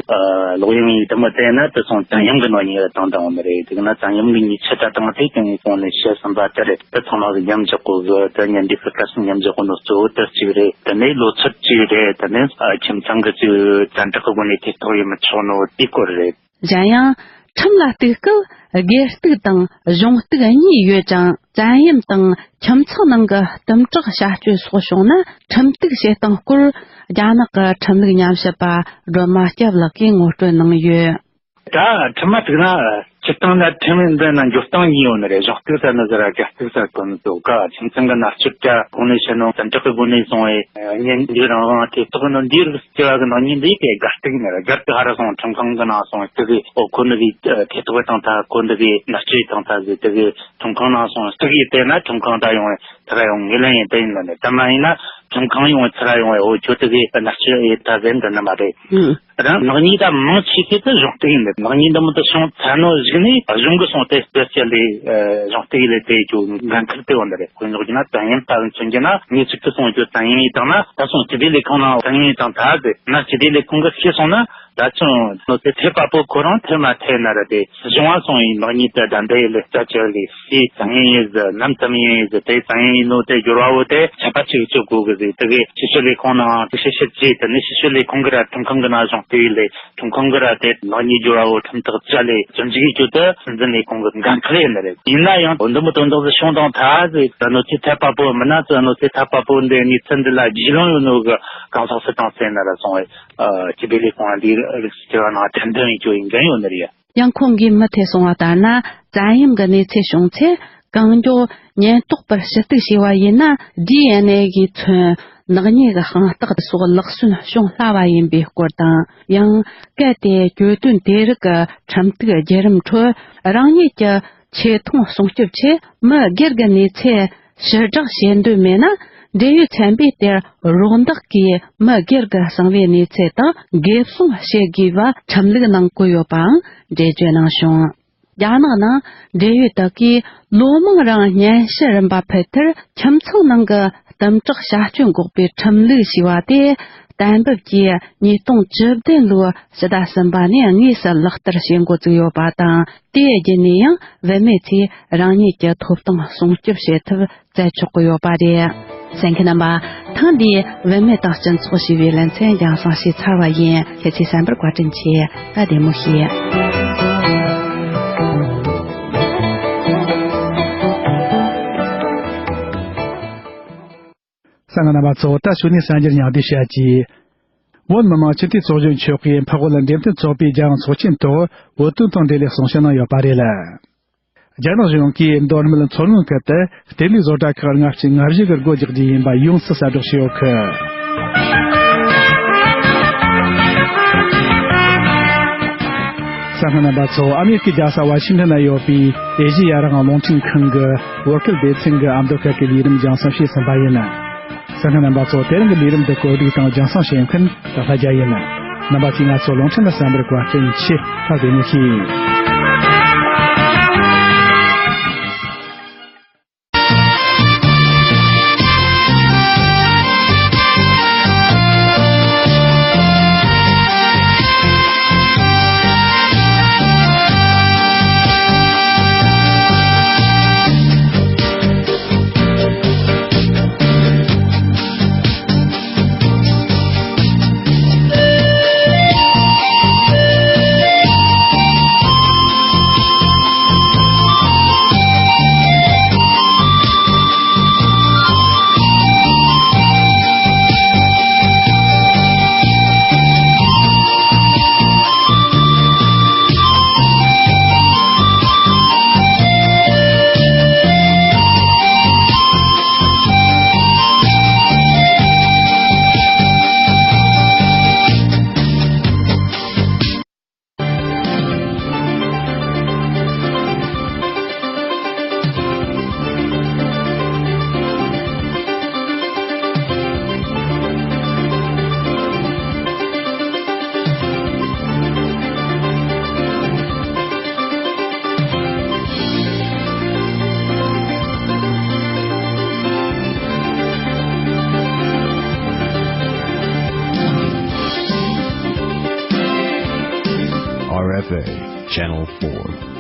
ལོག་གཡེམ་ཡེ་དེ་མོ་དེ་ན་དེ་སོང་བཙན་གཡེམ་གི་ནག་ཉེས་བཏང་བཏང་བ་ནི་རེད། དེ་གི་ན་བཙན་གཡེམ་གི་ཉེས་ཆད་ད་བཏང་དེ་དེ་ནས་སོང་ནས་བཤད་ཟིན་པ་དེ་རེད། དེ་ཚང་མ་གི་མཉམ་འཇོག་གོ་གི། དེ་གཉེན་སྒྲིག་གི་སྐར་སེང་མཉམ་འཇོག་གོ་ནོ་གཙོ་བོ་དེ་གཅིག་རེད། དེ་ནས་ལོ་ཚོད་གཅིག་རེད། དེ་ནས། ཡང་ཁྱིམ་ཚང་གི་ཅིག་བཙན་དྲག་གི་སྒོ་ནས་ཐེ་གཏོགས་ཡེད་མི་ཆོག་ནོ་དེའི་སྐོར་རེད། གཞན་ཡང་། ཁྲིམས་ལ་གཏུག་སྐབས་སྒེར་གཏུག་དང་གཞུང་གཏུག་གཉིས་ཡོད་ཅིང་། བཙན་གཡེམ་དང་ཁྱིམ་ཚང་ནང་གི་གཏུམ་དྲག་བྱ་སྤྱོད་སོགས་བྱུང་ན། ཁྲིམས་གཏུག་བྱེད་སྟངས་སྐོར་རྒྱ་ནག་གི་ཁྲིམས་ལུགས་ཉམས་ཞིབ་པ་སྒྲོལ་མ་སྐྱབས་ལགས་ཀྱིས་ངོ་སྤྲོད་གནང་ཡོད། ད་ཁྲིམས་མ་གཏུག་ན། སྤྱིར་བཏང་ན་ཁྲིམས་འདི་ན་འགྱུར་སྟངས་གཉིས་ཡོད་ནི་རེད། གཞུང་གཏུག་ཟེར་ནི་ཟེར་ར་སྒེར་གཏུག་ཟེར་གོ་ནི་འདུག་ག་ཁྱིམ་ཚང་གི་མནར་གཅོད་དྲ་གོང་ནས་བཤད་ནོ་བཙན་དྲག་གི་སྒོ་ནས་བཟུང་བའི་གཉེན་སྒྲིག་རང་དབང་ཐེ་གཏོགས་ནོ་འདིའི་རིགས་སྐྱེ་བ་གི་ནག་ཉེས་འདི་དེ་སྒེར་གཏུག་ནི་རེད། སྒེར་གྱི་ཧ་ར་སོང་ཁྲིམས་ཁང་གི་ནང་སོང་གཏུག་གི་ཨོ་ཁོ་ནི་གི་ཐེ་གཏོགས་བཏང་ཐ་ཁོ་འདི་གི་མནར་གཅོད་བཏང་ཐ་ཟེར་དེ་གི་ཁྲིམས་ཁང་ནང་སོང་གཏུག་ཡི་དེ་ན་ཁྲིམས་ཁང་ད་ཡོང་བའི་ཚུར་ཡོང་ངེས་ལེན་ཡིན་དེ་ཡིན་ལ་ནི་ད་མ་ཡིན་ན་ཁྲིམས་ཁང་ཡོང་བའི་ཚུར་ཡོང་བའི་ཨོ་ཁྱོད་དེ་གི་མནར་གཅོད་ཡིན་ད་ཟེར་འདི་ནི་མ་རེད། ཨུ། རང་ནག་ཉེས་ད་མང་ཆེ་ཤོས་དེ་གཞུང་གཏུག་ཡིན་འདི། ནག་ཉེས་འདི་མོ་དེ་བྱུང་ཚར་ནོ་གཞུག་ནས་གཞུང་གི་སོང་དེ་སྤེ་ཆ་ལས་གཞུང་གཏུག་ལས་དེ་ཅུ་འགན་འཁུར་དེ་འོང་འདི་རེད། དཔེ་འཇོག་རྒྱུ་ན་བཙན་གཡེམ་པ་མཚོན་རྒྱུ་ན་ངས་ཅིག་ཏུ་སོང་རྒྱུ་བཙན་གཡེམ་ཡིན་བཏང་ན་ད་སོང་སྤྱི་བདེ་ལས་ཁུངས་ནང་བཙན་གཡེམ་ཡིན་བཏང་ད་ཟེར་ན་སྤྱི་བདེ་ལས་ཁུངས་གི་ཤེས་སོང་ན་ད་ཅུང་ནོ་དེ་ཐེ་པ་པོ་ཁོ་རང་ཐེ་མ་ཐེ་ན་ར་དེ་སྲིད་གཞུང་བ་སོང་ཡིན་ནག་ཉེས་དེ་ད་འདི་ཡི་ལས་རྩ་ཆེ་ལས། དེ་བཙན་གཡེམ་ཡིན་ཟེར། ནམ་ཙམ་ཡིན་ཟེར། དེ་བཙན་གཡེམ་ཡིན་ནོ་དེ་སྦྱོར་བ་བོ་དེ་ཆད་པ་ཅིག་གཅོད་དགོས་གི་ཟེར། དེ་གི་ཕྱི་སྲིད་ལས་ཁུངས་ནང་ཕྱི་སྲིད་ཅེས་དེ་ནི་ཕྱི་སྲིད་ལས་ཁུངས་གི་ར་ཁྲིམས་ཁང་གི་ནང་གཞུང་གཏུག་ལས་ཁྲིམས་ཁང་གི་ར་དེ་ནག་ཉེས་སྦྱོར་བ་བོ་ཁྲིམས་ཐག་བཅད་ལས་བཙོན་འཇུག་གི་རྒྱུ་དེ་སྲིད་འཛིན་ལས་ཁུངས་གི་འགན་ཁུར་ཡིན་ནི་རེད། ཡིན་ན་ཡང་འདི་མོ་དོན་དག་ཟིག་བྱུང་དང་ཐ་ཟེར། གནོད་འཚེ་ཐེབས་པ་པོ་མིན་ན་ཚོ་གནོད་འཚེ་ཐེབས་པ་པོ་འདི་གནས་ཚུལ་འདི་ལ་རྒྱུས་ལོན་ཡོད་ནོ་གི་གང་ཟག་སུ་དང་བཙན་ན་ར་སོང་བས་སྤྱི་བདེ་ལས་ཁུངས་འདིའི་རིགས་སུ་གྱུར་བ་ནང་ཁྲིམས་དོན་ཡིན་རྒྱུ་ཡིན་འགན་ཡོད་ནི་རེད། ཡང་ཁོང་གིས་མུ་མཐུད་གསུངས་པ་ལྟར་ན། བཙན་གཡེམ་གྱི་གནས་ཚུལ་བྱུང་ཚེ་གང་མགྱོགས་ཉེན་རྟོག་པར་ཞུ་གཏུག་བྱས་པ་ཡིན་ན། ཌི་ཨེན་ཨེ་གིས་མཚོན་ནག་ཉེས་ཀྱི་དཔང་རྟགས་སོགས་ལག་སོན་བྱུང་སླ་བ་ཡིན་པའི་སྐོར་དང་། ཡང་གལ་ཏེ་གྱོད་དོན་དེ་རིགས་ཀྱི་ཁྲིམས་གཏུག་བརྒྱུད་རིམ་ཁྲོད་རང་ཉིད་ཀྱི་ཆེ་མཐོང་སྲུང་སྐྱོབ་ཆེད་མི་སྒེར་གྱི་གནས་ཚུལ་ཕྱིར་བསྒྲགས་བྱེད་འདོད་མེད་ན། འབྲེལ་ཡོད་ཚན་པས་དེར་རོགས་འདེགས་ཀྱིས་མི་སྒེར་གྱི་གསང་བའི་གནས་ཚུལ་དག་འགེབས་སྲུང་བྱེད་དགོས་པ་ཁྲིམས་ལུགས་ནང་བཀོད་ཡོད་པའང་འགྲེལ་བརྗོད་གནང་བྱུང་། རྒྱ་ནག་ནང་འབྲེལ་ཡོད་དག་གིས་ལོ་མང་རིང་སྙན་ཞུ་རིམ་པ་ཕུལ་མཐར། ཁྱིམ་ཚང་ནང་གི་གཏུམ་དྲག་བྱ་སྤྱོད་འགོག་པའི་ཁྲིམས་ལུགས་ཞེས་པ་དེ་གཏན་འབེབས་ཀྱིས་ཉིས་སྟོང་བཅུ་བདུན་ལོའི་ཕྱི་ཟླ་གསུམ་པ་ནས་དངོས་སུ་ལག་བསྟར་བྱེད་འགོ་བཙུགས་ཡོད་པ་དང་། དེའི་བརྒྱུད་ནས་ཡང་བུད་མེད་ཚོས་རང་ཉིད་ཀྱི་ཐོབ་ཐང་སྲུང་སྐྱོབ་བྱེད་ཐབས་བཙལ་ཆོག་གི་ཡོད་པ་རེད། གསན་མཁན་རྣམ་པ། ཐེངས་འདིའི་བུད་མེད་དང་སྤྱི་ཚོགས་ཞེས་པའི་ལེ་ཚན་རྒྱང་སྲིང་བྱས་ཚར་བ་ཡིན། ཁྱེད་ཚོས་གསན་པར་བཀའ་དྲིན་ཆེ། ད་བདེ་མོ་བྱོས། གསན་མཁན་རྣམ་པ་ཚོ། ད་གཞུག་ནས་གསར་འགྱུར་ཉམས་བསྡུས་བྱ་རྒྱུ། བོད་མི་མང་སྤྱི་འཐུས་ཚོགས་གཞོན་མཆོག་གིས་འཕགས་བོད་ལ་འབྲེལ་མཐུད་ཚོགས་པའི་རྒྱལ་ཡོངས་ཚོགས་ཆེན་ཐོག་བོད་དོན་དང་འབྲེལ་ནས་གསུང་བཤད་གནང་ཡོད་པ་རེད་ལ། རྒྱ་ནག་གཞུང་གིས་མདོ་སྨད་མཚོ་སྔོན་ཁུལ་དུ་ལྟེ་གནས་བཟོ་གྲྭ་ཁག་ལྔ་བཅུ་ང་བཞི་གི་སྒོ་རྒྱག་རྒྱུ་ཡིན་པ་ཡོངས་སུ་གསལ་བསྒྲགས་བྱས་ཡོད་ཁུལ། གསན་མཁན་རྣམ་པ་ཚོ། ཨ་མེ་རི་ཀའི་རྒྱལ་ས་ཝ་ཤིང་ཊོན་ན་ཡོད་པའི་ཨེ་ཤེ་ཡ་རང་དབང་རླུང་འཕྲིན་ཁང་གི་བོད་སྐད་སྡེ་ཚན་གྱི་ཨ་མདོ་ཁུལ་གྱི་ལས་རིམ་རྒྱང་སྲིང་བྱས་ཟིན་པ་ཡིན། གསན་མཁན་རྣམ་པ་ཚོ། དེ་རིང་གི་ལས་རིམ་འདི་གོ་སྒྲིག་དང་རྒྱང་སྲིང་བྱེད་མཁན་ད་ལྷ་རྒྱལ་ཡིན། རྣམ་པ་ཚོས་ང་ཚོ་རླུང་འཕྲིན་ལ་གསན་པར་བཀའ་དྲིན་ཆེ། ད་བདེ་མོ་བྱོས། R F A, Channel four.